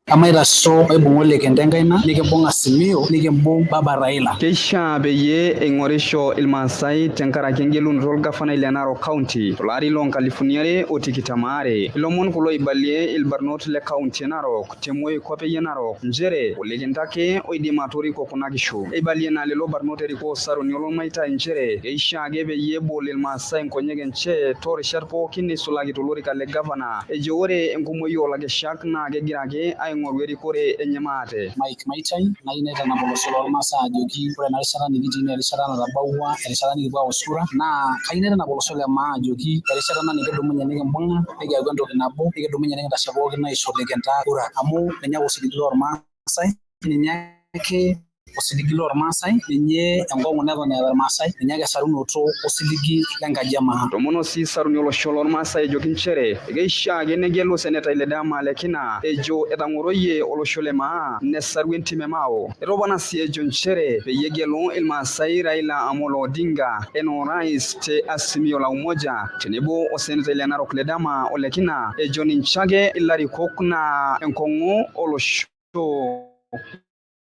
Emaitasho maibung'a Ole Kenta enkaina, nikimbung Azimio, nikimbung Baba Raila. Keishaa peyie eing'orisho Ilmaasai tenkaraki engelunoto olgafanai le Narok County to lari loo nkalifuni are o tikitam aare. Ilomon kulo oibalie ilbarnot le kaunti e Narok te moikuape e Narok nchere Ole Kenta ake oidim atoriko kuna kishu. Eibalie naa lelo barnot erikoo saroni olmaitai nchere keishaa ake peyie ebol Ilmaasai nkonyek enche too rishat pookin neisulaki to lorika le gavana. Ejo ore enkumoi oo lakeshak naa kegira ake aing'oru erikore enye maate. Mike Maitai, nayieu naitanap olosho lolmaasai ajoki ore ena rishata nikitii naa erishata natabawua, erishata nikipuo aosh kura, naa kayieu naitanap olosho le maa ajoki erishata ena nikidumunye nikimbung'a nikiaku entoki nabo, nikidumunye nikintashe pookin aisho Ole Kenta kura amu ninye ake osiligi lolmaasai, ninye ake osiligi lolmaasai, ninye enkong'u neton eeta ilmaasai, ninye ake esarunoto osiligi lenkaji e maa. Etomono sii saruni olosho lolmaasai ejoki nchere keishaa ake negelu osenetai Ledama Lekina ejo etang'oroyie olosho le maa nesaru entim e Mao. Etopona sii ejo nchere peyie egelu ilmaasai Raila Amolo Odinga enaa orais te Azimio la Umoja tenebo osenetai le Narok Ledama Olekina ejo ninche ake ilarikok naa enkong'u olosho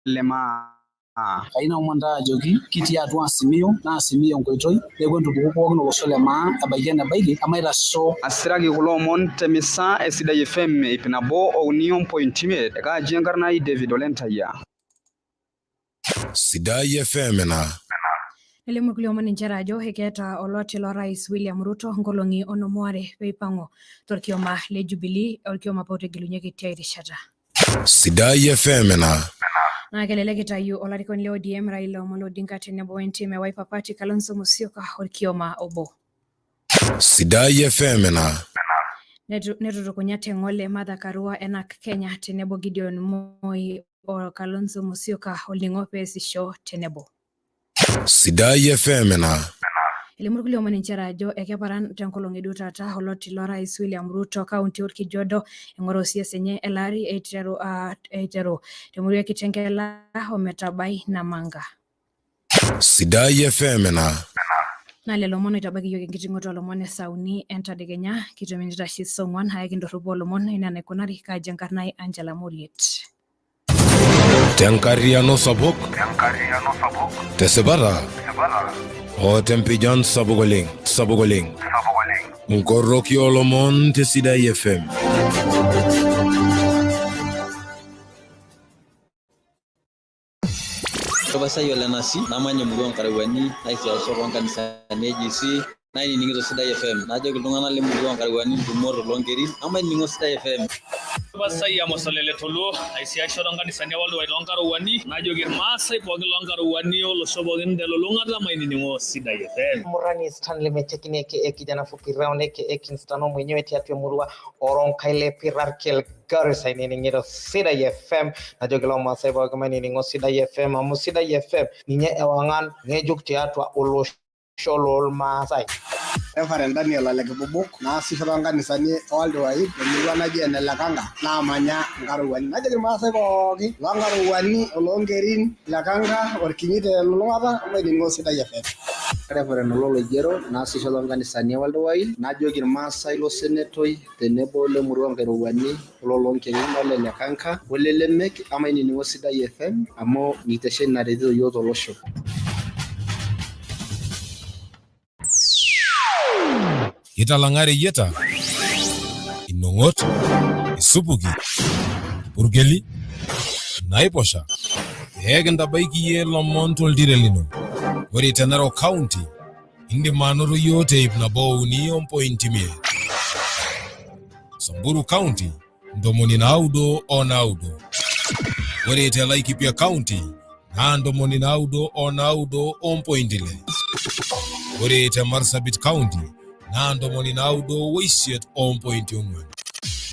le maa. Kayieu naomon ntae ajoki kitii atua Azimio naa Azimio enkoitoi neeku entupuku pookin olosho le maa ebaiki enebaiki emaitasho. Asiraki kulo omon te misa e Sidai FM 103.5 ekaaji enkarna ai David Ole Ntayiaa. Sidai FM ina. Nelimu irkulie omon inchere ajo ekeeta oloti lorais William Ruto nkolong'i 52 peipang'u torkioma le Jubilee orkioma apa otegelunyeki tiai rishata. Sidai FM ina. Naa kelelek itayu olarikoni le ODM Raila Amolo Odinga tenebo wentim e Wiper Party Kalonzo Musyoka orkioma obo. Sidai FM ina. Netutukunyate ng'ole Martha Karua enak Kenya tenebo Gideon Moi o Kalonzo Musyoka olning'o peesisho tenebo. Sidai FM ina. Elimu irkulie omon inchere ajo ekeparan tenkolong e duo taata oloti lorais William Ruto kaunti Olkijuodo eng'oroo siasa enye ele ari eiteru temurua e Kitengela ometabai Namanga. Sidai FM ina. Naa lelo omon oitabaiki iyiook enkiting'oto oolomon e saa uni entadekenya. Kitumieki nitashi saa ong'wan ayaki indorropu oolomon enaa enaikunari kaaji enkarna ai Angela Muriet. Tenkarriyiano sapuk, tesipata o tempijan sapuk oleng, sapuk oleng. Nkoroki oolomon te Sidai FM. Pasai ole Nasi namanya emurua Nkarewuani naisiasho toonkanisani e GC nainining'ito Sidai FM. Najoki iltung'anak lemurua Nkarewuani ntumot loonkerin amainining'o Sidai FM. Pasai Amos Ole Letoluo aisiasho toonkanisani e Worldwide Onkarewuani najoki irmaasai pookin loonkarewuani olosho pookin telulung'ata mainining'o Sidai FM. Murani Stanley Metekine aka kijana fupi round aka Kinstano mwenyewe tiatua emurua Oronkaile Pirarkel Garissa ainining'ito Sidai FM najoki lomaasai pookin mainining'o Sidai FM amu Sidai FM ninye ewang'an ng'ejuk tiatua olosho lolmaasai. Reverend Daniel Ole Kibubuk naasisho toonkanisani Worldwide temurua naji ene Lekanga naamanya Nkarewuani. Najoki irmaasai pooki loonkarewuani oloonkerin Lekanga orkinyi telulung'ata mainining'o Sidai FM. Reverend Ololo Igero naasisho toonkanisani e Worldwide najoki irmaasai losenetoi tenebo lemurua Nkarewuani ololoonkerin ole Lekanga ole Lemek amainining'o Sidai FM amu enkitesheni naretito iyiok tolosho. Italang'a reyieta, inong'ot, isupuki, irpurkeli, naiposha pee kintabaiki iyie lomon toltiren lino. Ore te Narok County, indim anoto iyiook te 103.5. Samburu County, 99. Ore te Laikipia County, naa 99.6. Ore te Marsabit County, naa 98.4.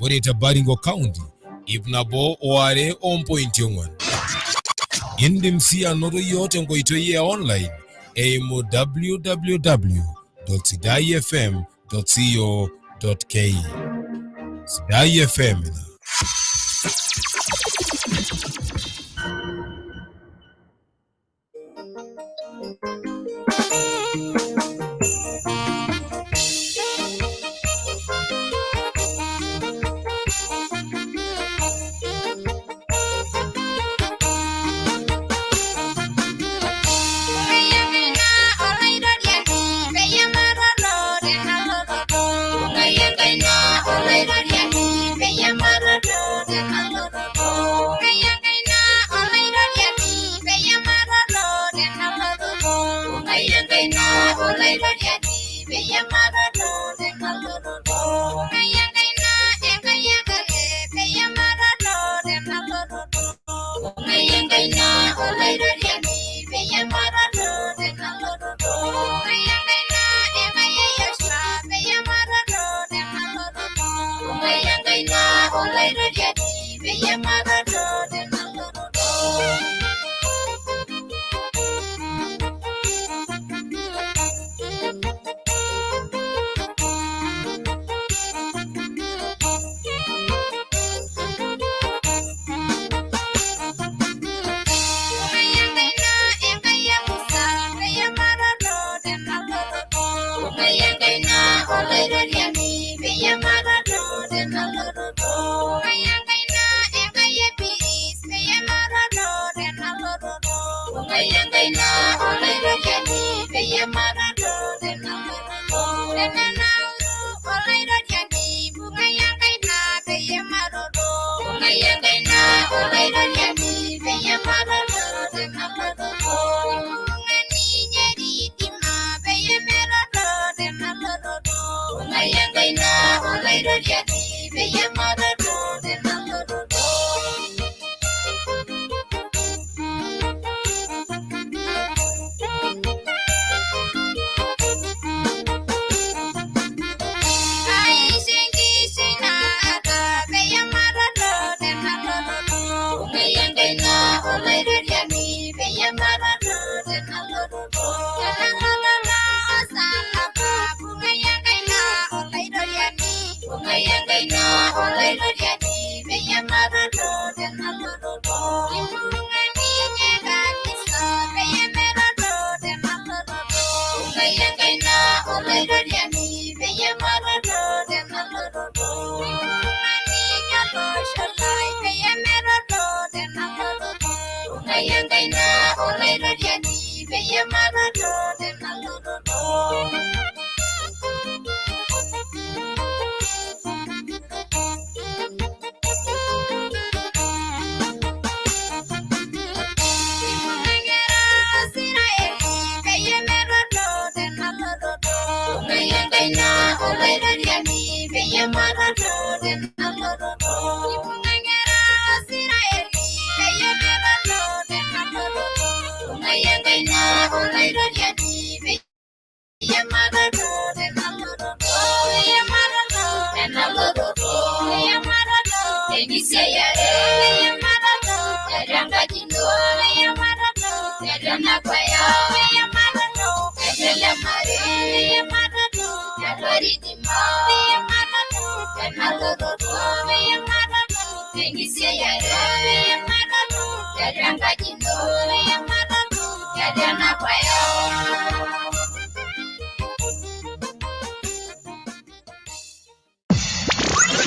Ore te Baringo County, 102.4. Indim sii anoto iyiook tenkoitoi e online eimu www.sidaifm.co.ke. Sidai FM ina.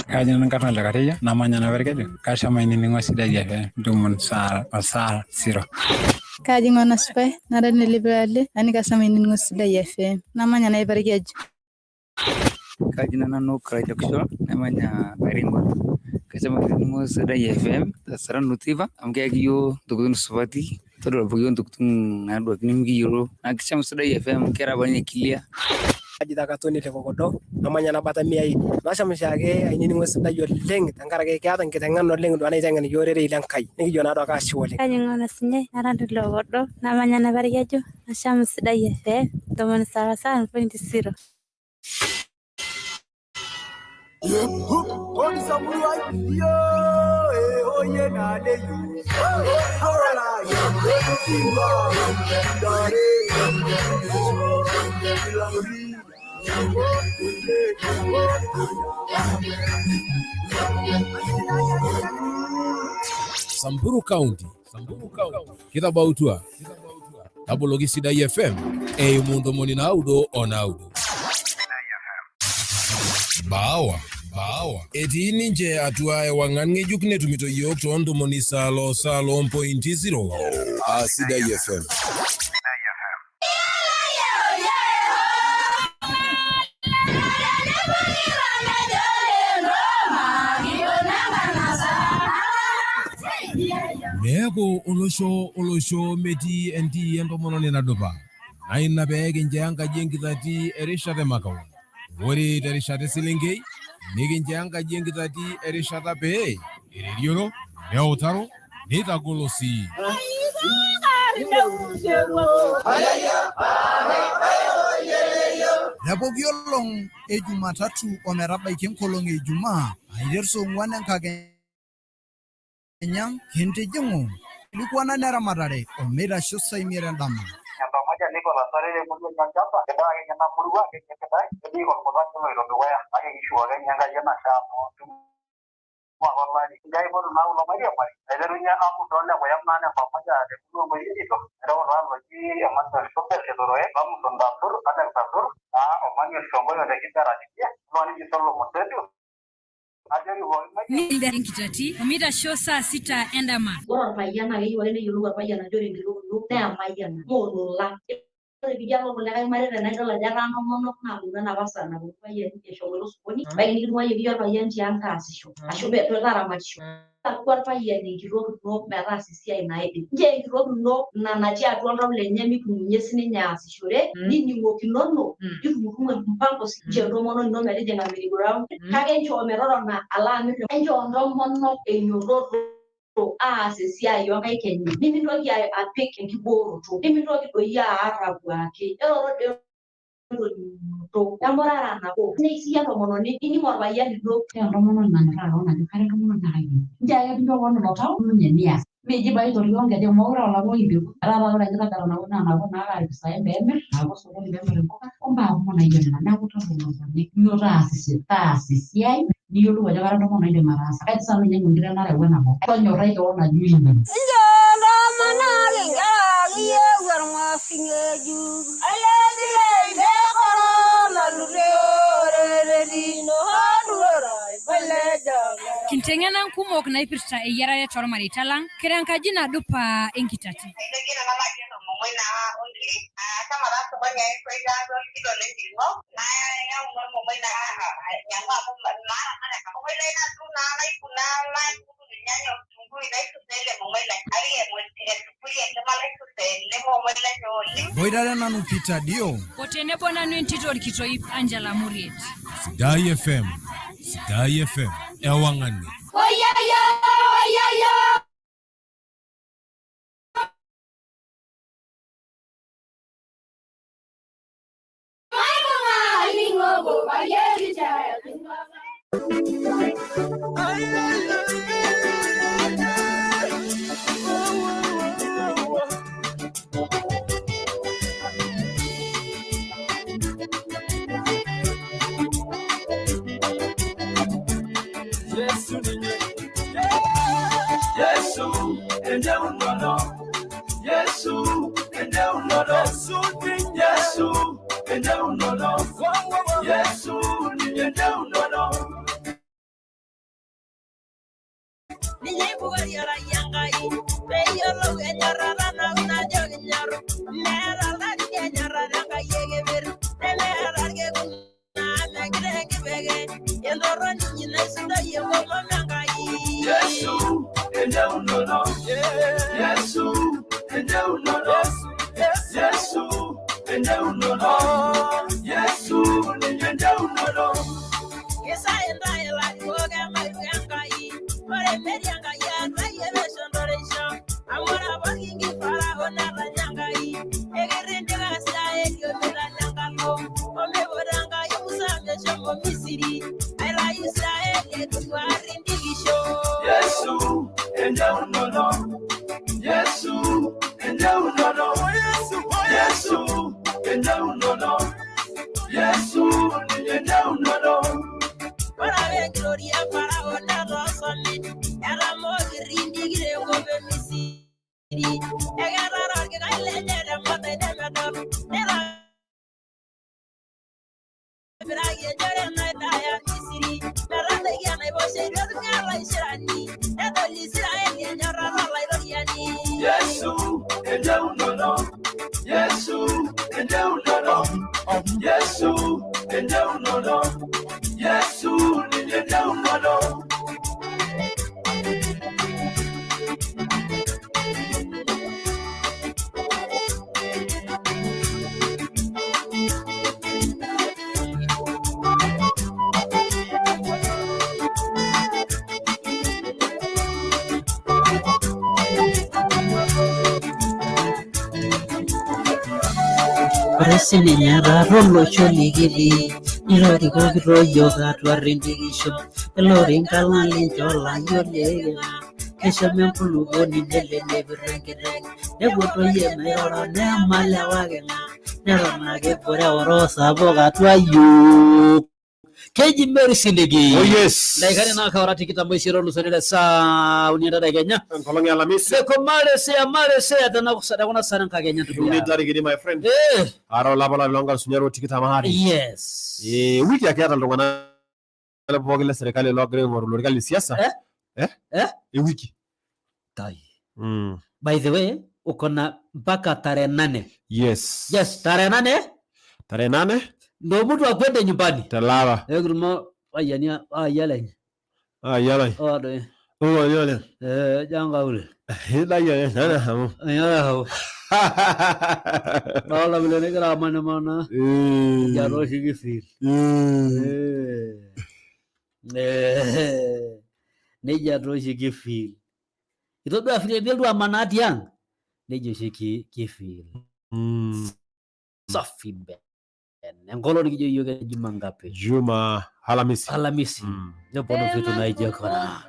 Kajo nanu nkarna Ole Kareya namanya Naparkejo, kasham ainining'o Sidai FM ntomoni osaal siro. Kaji ng'ona supai nara nelipirale ani kasham ainining'o Sidai FM namanya Naiparkejo. Kaji nanu Krajoksho namanya Baringo. Kasham ainining'o Sidai FM tasara nutiva amu keyaki yiok ntokitin supati todua pooki ntokitin naduakini mikiyiolo naa kisham Sidai FM kera apa ninye clear. Kaji taa Katoni te Kokodo namanya nabata miai nasham oshiake ainining'o Sidai oleng tenkaraki keeta nkiteng'ena oleng duo naiteng'en iyiok orerei lenkai nikijo naa duake ashe oleng. Kaji ng'ona sinyai nara Lokodo namanya Naparkejo nasham Sidai FM 97.0. Samburu County, kitabautua taboloki Sidai FM eimu 97 o 9. Bawa etii ninche atua ewang'an ng'ejuk netumito yiok too 97.0 aa Sidai FM. Meeku olosho metii entii entomononi nadupa. Naa ina pee kincho enkaji enkitati erishata emakewon. Ore terishata eselenkei nikincho enkaji enkitati erishata pee ererioro, neutaro, neitagolo sii. Tepoki olong e Jumatatu ometabaiki enkolong e Ijumaa aiter saa ong'uan enkakenya kintijing'u nkilikuana neramatare omeitasho saa imiet endama. Pamoja Nicholas Orere emurua olchamba kedol ake ninye ena murua kenyokita ketii ormutani oloito dukuya kake kishu ake ninye Enkai enashe amu apa olari injo aipotu naa kulo mairiamari aiterunye amu toolekuyam naa ne pamoja temurua omoyiarito aireu taa loji Emmanuel Shobel Tetoroe Lamson Tasur Alex Tasur naa o Manuel Shongoyo te Kibera tidie oltung'ani oji Solomon Sedu Enkitati omeitasho saa sita endama. Ore orpayian naa keyieu ake neyiolou orpayian ajo ore enkitok ino naa emayiana mee olola. Ore piijo alo kulikae mareita naa idol ajo etaa intomonok naaponu enapa saa naponu irpayiani eshomoito osokoni ebaiki nikitung'uayioki iyie orpayian tiang taasisho ashu taramatisho. Taku orpayian enkitok ino metaasa esiai naidim. Nchoo enkitok ino ina natii atua oltau lenye mipung'unye sininye aasishore nining'okinono nitumutumu mpango nchoo entomononi ino metijing'a merry-go-round kake nchoo metotona alo amir nchoo intomonok enyototo aas esiai oonkaik enye nimintoki apik enkibooroto nimintoki doi aar abuaki eroro doi entoningoto emurara nabo neisiyia entomononi nining orpayian lino. Entomononi nanyorraa kewon ajo kara entomononi naa kayieu nchoo ake pincho kewon ilo tau ninye nias meji pee aitorio nkejek meekure aa olapa oimbeko etaa apa ore enkitobirata nabo naa nabo naa mpisai peemir aaku osokoni peemir impuka ombaa kumok naijo nena neeku totona oleng inyo taasa esiai niyiolou ajo kara entomononi naidim ataasa kaji sa nanu ainyang'u enkiteng nareu enakop tonyorai kewon ajo ine. Nchoo intomonok inkera kiyieu orng'osi ng'ejuk Kinteng'ena nkumok naipirta eyiarare toormareita lang kira enkaji nadupa enkitati. Boitare nanu Peter Dio. Otenebo nanu entito orkitoip Angela Muriet. Sidai FM, Sidai FM, ewang'ani. Oyoyo, oyoyo. Yesu ninye. Yesu endeunono. Yesu endeunono. Yesu endeunono. Yesu ninye endeunono. Ninye ibukori orayian Enkai peeyiolou enyorrata najo kinyorr. Meeta oltaki enyorrata Enkai ekeper, nemeeta irkekun naa megira enkipeke. Entorroni inyi naisudoyie enkomom Enkai. Yesu endeunono. Yesu endeunono. Yesu endeunono. Yesu ninye endeunono. Kisainda ilarikok emaru Enkai. Ore metii Enkai atua iyie pesho ntoreisho. Amu ore apa orkingi Farao netanya Enkai. Ekirrindika Israeli omeitala enkalo. Omeipoto Enkai Musa meshomo Misiri. Aitayu Israeli etiu arrindikisho. Yesu endeunono. Yesu endeunono. Yesu endeunono. Yesu ninye endeunono. Ore apa enkirorie Farao netaa osomit. Etamoo kirrindiki tenkop e Misiri. Eketara orkikai lenye tematai nemedol. Neitobiraki enjore naitaya Misiri. Metadoiki enaiposha eitu etumi olaishirani. Nedol Israeli enyorrata olaitoriani. Yesu endeunono. Yesu endeunono. Yesu endeunono. Yesu ninye endeunono. Ore sininye taata olosho likitii nitorikokito yiok atua rindikisho elori nkalang lincho olayiok leking'a kesham enkulupuoni nelelep enkiteng nepuo ntoyie nairoro nema lewa king'a neton ake ebore eoro sapuk atua yiok. Keji Mary Siligi. Oh, yes. Ndaikani naa kawara tikitam oisiet olusoni saa uni entadekenya. Enkolong e Alamisi. Lekomalesea malesea tekuna saa enkakenya ndugu Uni yangu. tarikini my friend. Eh. Ara olapa lari loonkalusuni are o tikitam aare. Yes. Eh, wiki ake eeta iltung'anak pookin le serkali loogira aing'oru ilorikan le siasa. Eh? Eh? Eh? Ewiki. Tai. Mm. By the way, uko na mpaka tarehe 8. Yes. Yes, tarehe 8 Tarehe 8 ndo mtu akwende nyumbani. Telava. Ekitumo payiani ayiaa lenye. Ayiaa Oh doi. Ore. Eh, janga ule. Sidai ake nana amu. Ayo. Dola vile nigira amanamana. Jaro oshi kifeel. Eh. Nejia taa oshi kifeel. Itodua vile nilotu amanaa tiang', nejia oshi kifeel. Safi ben. Enkolong nikijo yiok e Juma ngapi? Juma Alamisi. Alamisi. Neponu vitu naijo kuna.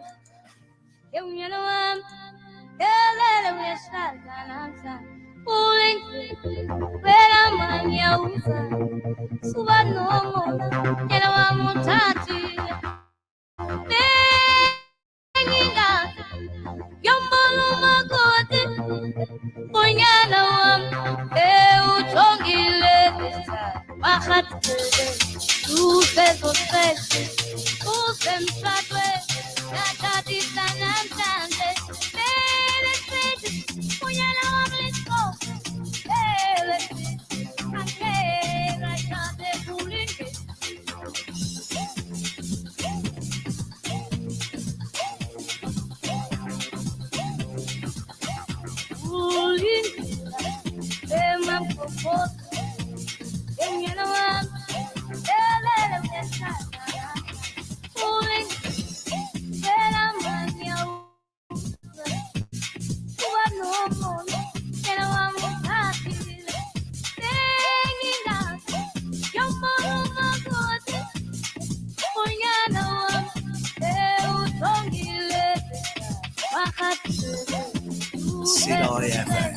Sidai FM.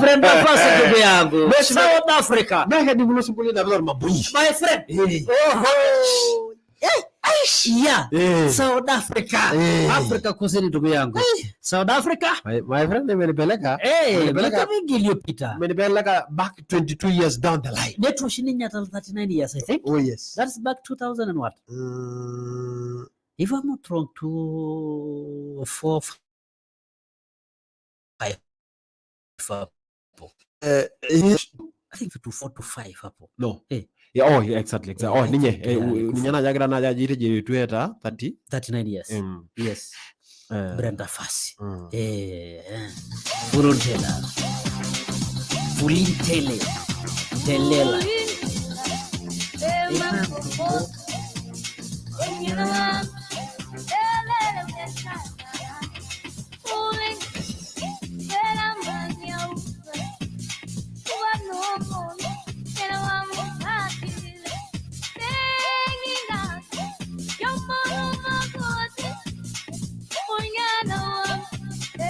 Brenda Fassie ndugu yangu. South Africa. My friend. Oho. Yeah. South Africa. Afrika Kusini ndugu yangu. South Africa. My friend imenipeleka. Miaka mingi iliyopita. Imenipeleka back 22 years down the line. Network shilingi at 39 years I think. Oh yes. That's back 2000 and what? If I'm not wrong, 2 4 5 hapo. I think 2 4 to 5 hapo. No. Yeah, oh, yeah, exactly, exactly. Oh, ninye, ninye najagira naja jitejo tueta 30 39 years. Yes. Brenda Fassie. Furuntela. Fulintele. Telela.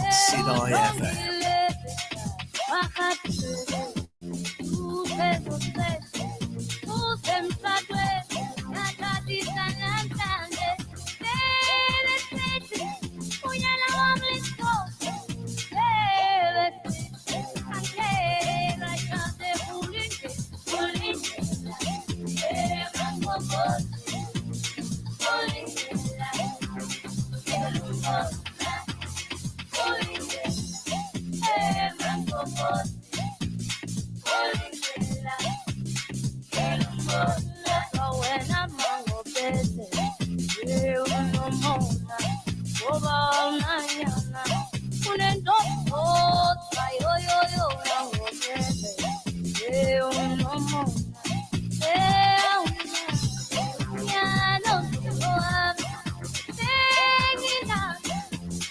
Sidai FM.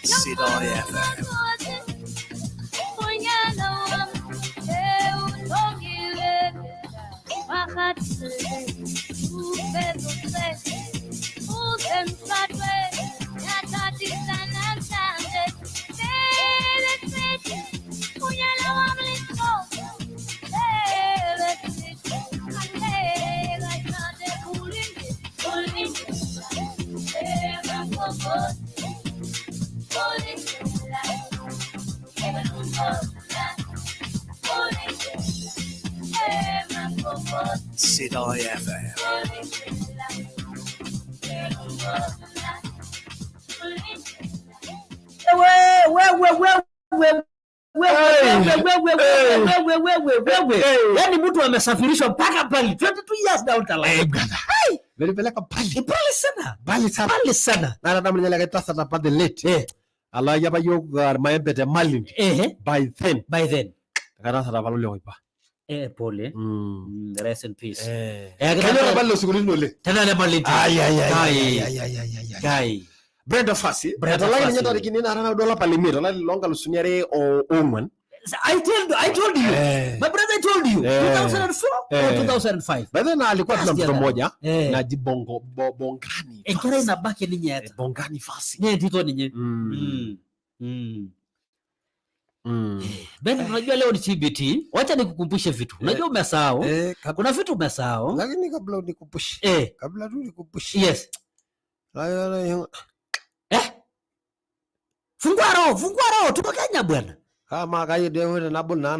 Sidai FM. Sidai FM. Yaani mtu amesafirishwa mpaka pale 22 years down the line. Imenipeleka pali. Pale sana. Pale sana. Pale sana. Na nadamu ninye lakaitasa apa the late. Alaki apa yiok irmaembe te Malindi. By then. By then. Ekatasat apa lole oipa. Pole. Rest in peace. Kenyor apa ilo sinkoliotin oleng. Tena le Malindi. Ai, ai, ai, ai, ai, ai, ai, ai. Kai. Brenda Fassie. Brenda Etalaki Fassie. ninye ntarikini naara naudo olapa lemiet olari loonkalusuni are oong'uan. I told you. My brother, I told you. 2004 or 2005. By then alikuwa tuna Last mtoto year. mmoja naji Bongo Bongani. Enkerai nabo ake ninye eeta. Bongani Fassie. Nee entito ninye. Ben, unajua leo ni TBT. Wacha nikukumbushe vitu. Unajua umesahau. Kuna vitu umesahau. Lakini kabla unikumbushe. Kabla tu nikumbushe. Yes. Fungua roho, fungua roho. Tuko Kenya bwana. Kama kayieu duo tenabol naa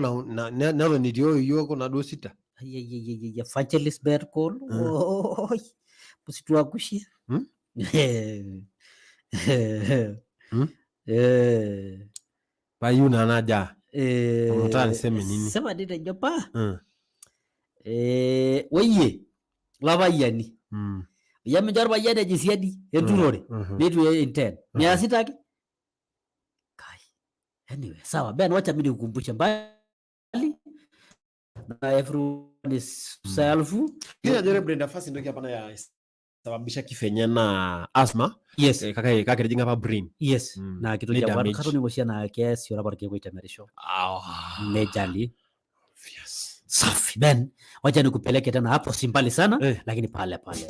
neton etio iyiok kuna duo sita. Evangelist Berkol. Oi. Usituangushie. Payieu naa naja. Unataka niseme nini? Sema nini jopa? Oyie lapayiani. Yamincho orpayian eji siadi enturore neitu intend. Miasita ake. Anyway, sawa Ben, wacha mimi nikukumbushe mbali na everyone is self. Kila jere Brenda Fassie ntoki apa nayasababisha kifo enye naa asthma. Yes. Kake ketijing'a apa brain. Yes. Naa kitoki apa Nedamage. katoning'o oshi enaa keesishore apa irkeek oitemerisho. Nejali. Safi Ben, wacha nikupeleke tena hapo, si mbali sana lakini pale pale.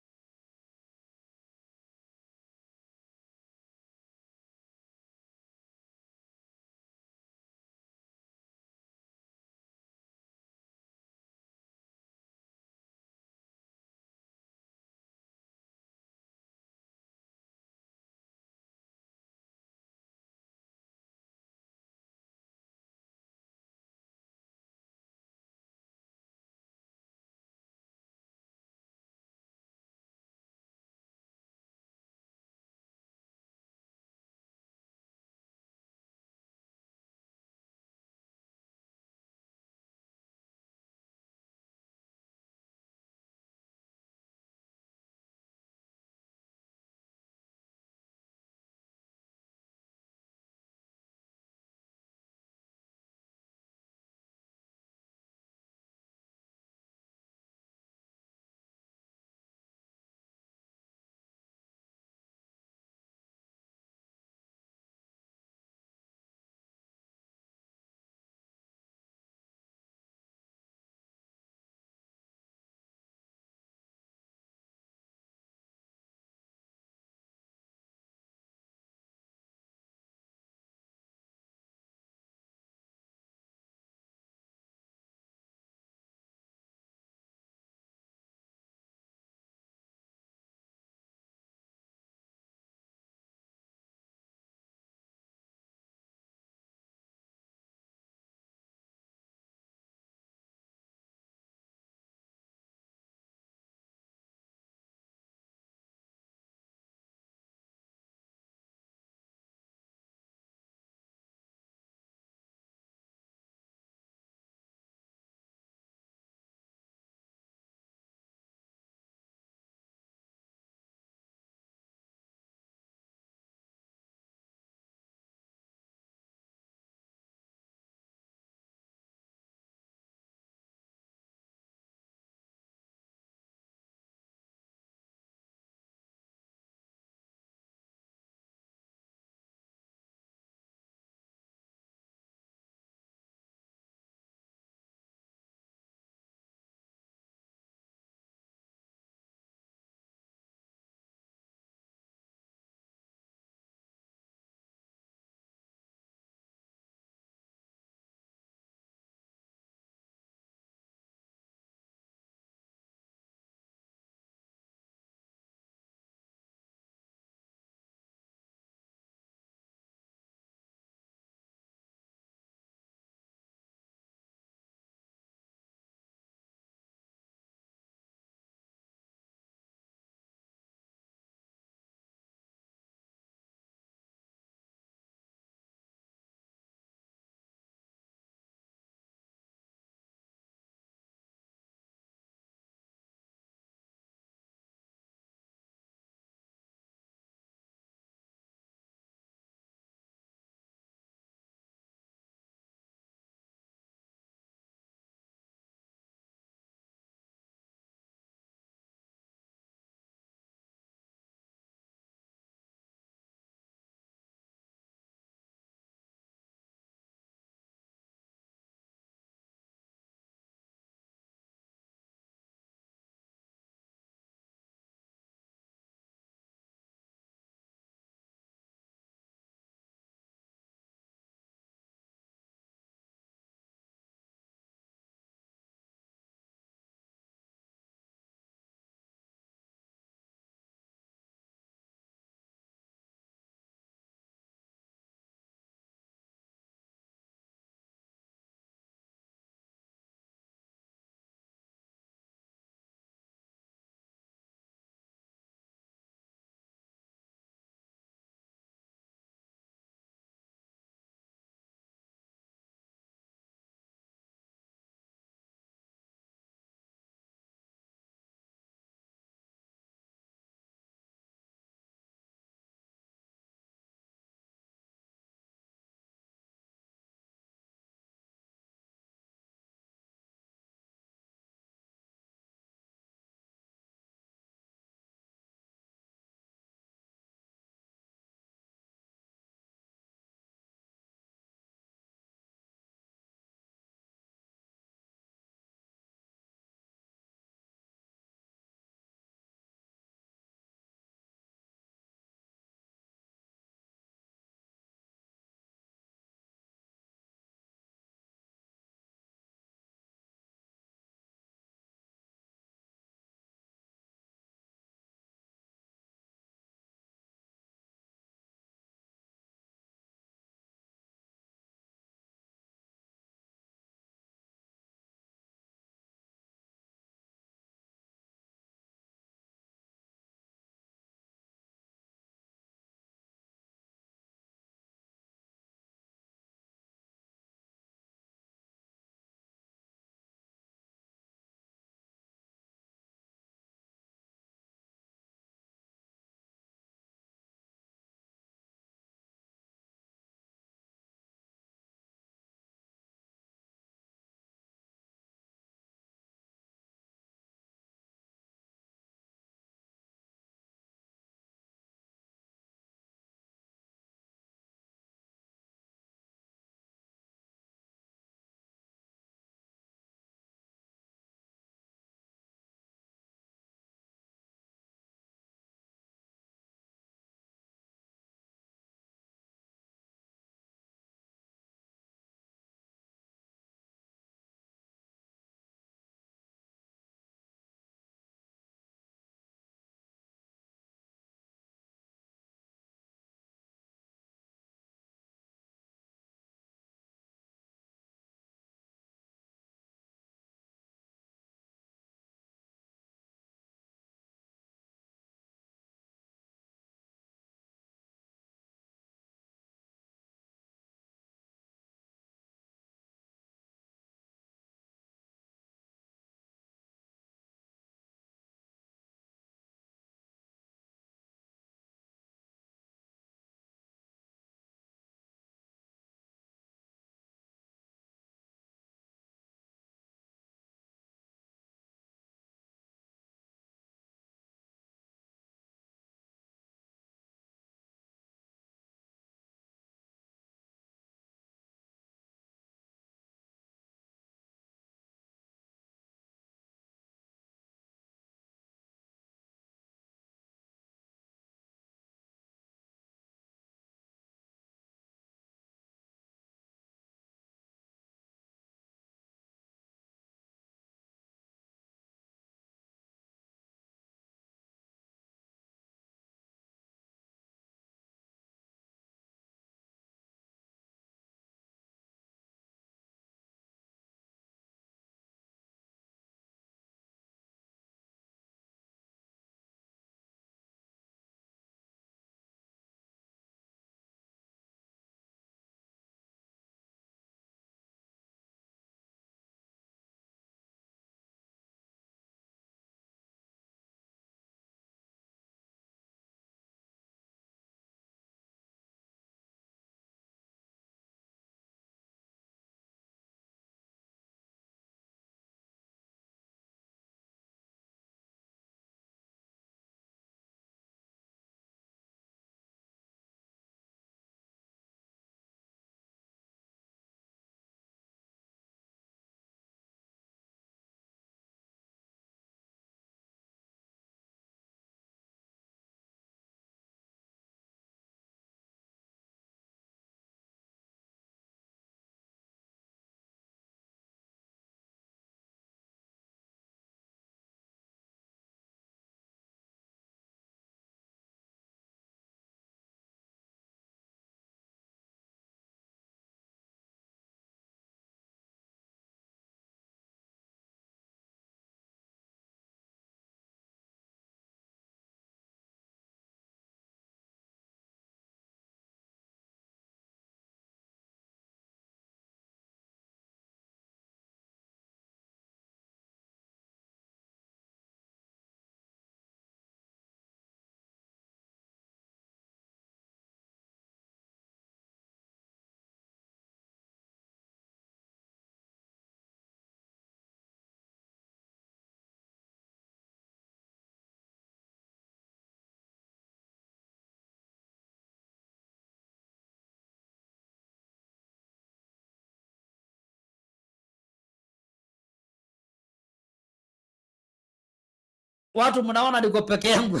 Watu mnaona niko peke yangu.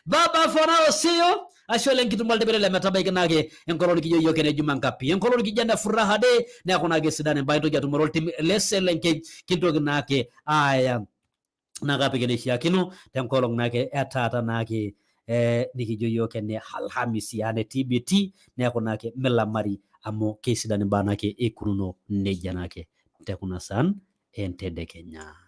Baba for sio ashe oleng kitum oltipirele metabaiki naake enkolong nikijo yiok ene Juma Nkapi, enkolong nikijo ene furaha de neeku naake sidan embae intoki atumore oltim le selenkei kintoki naake aaya naake apik eneishiakino tenkolong naake etaata naake nikijo yiok ene Alhamisi aa ene TBT neeku naake milamari amu keisidan imbaa naake ikununo nejia naake tekuna saan entedekenya.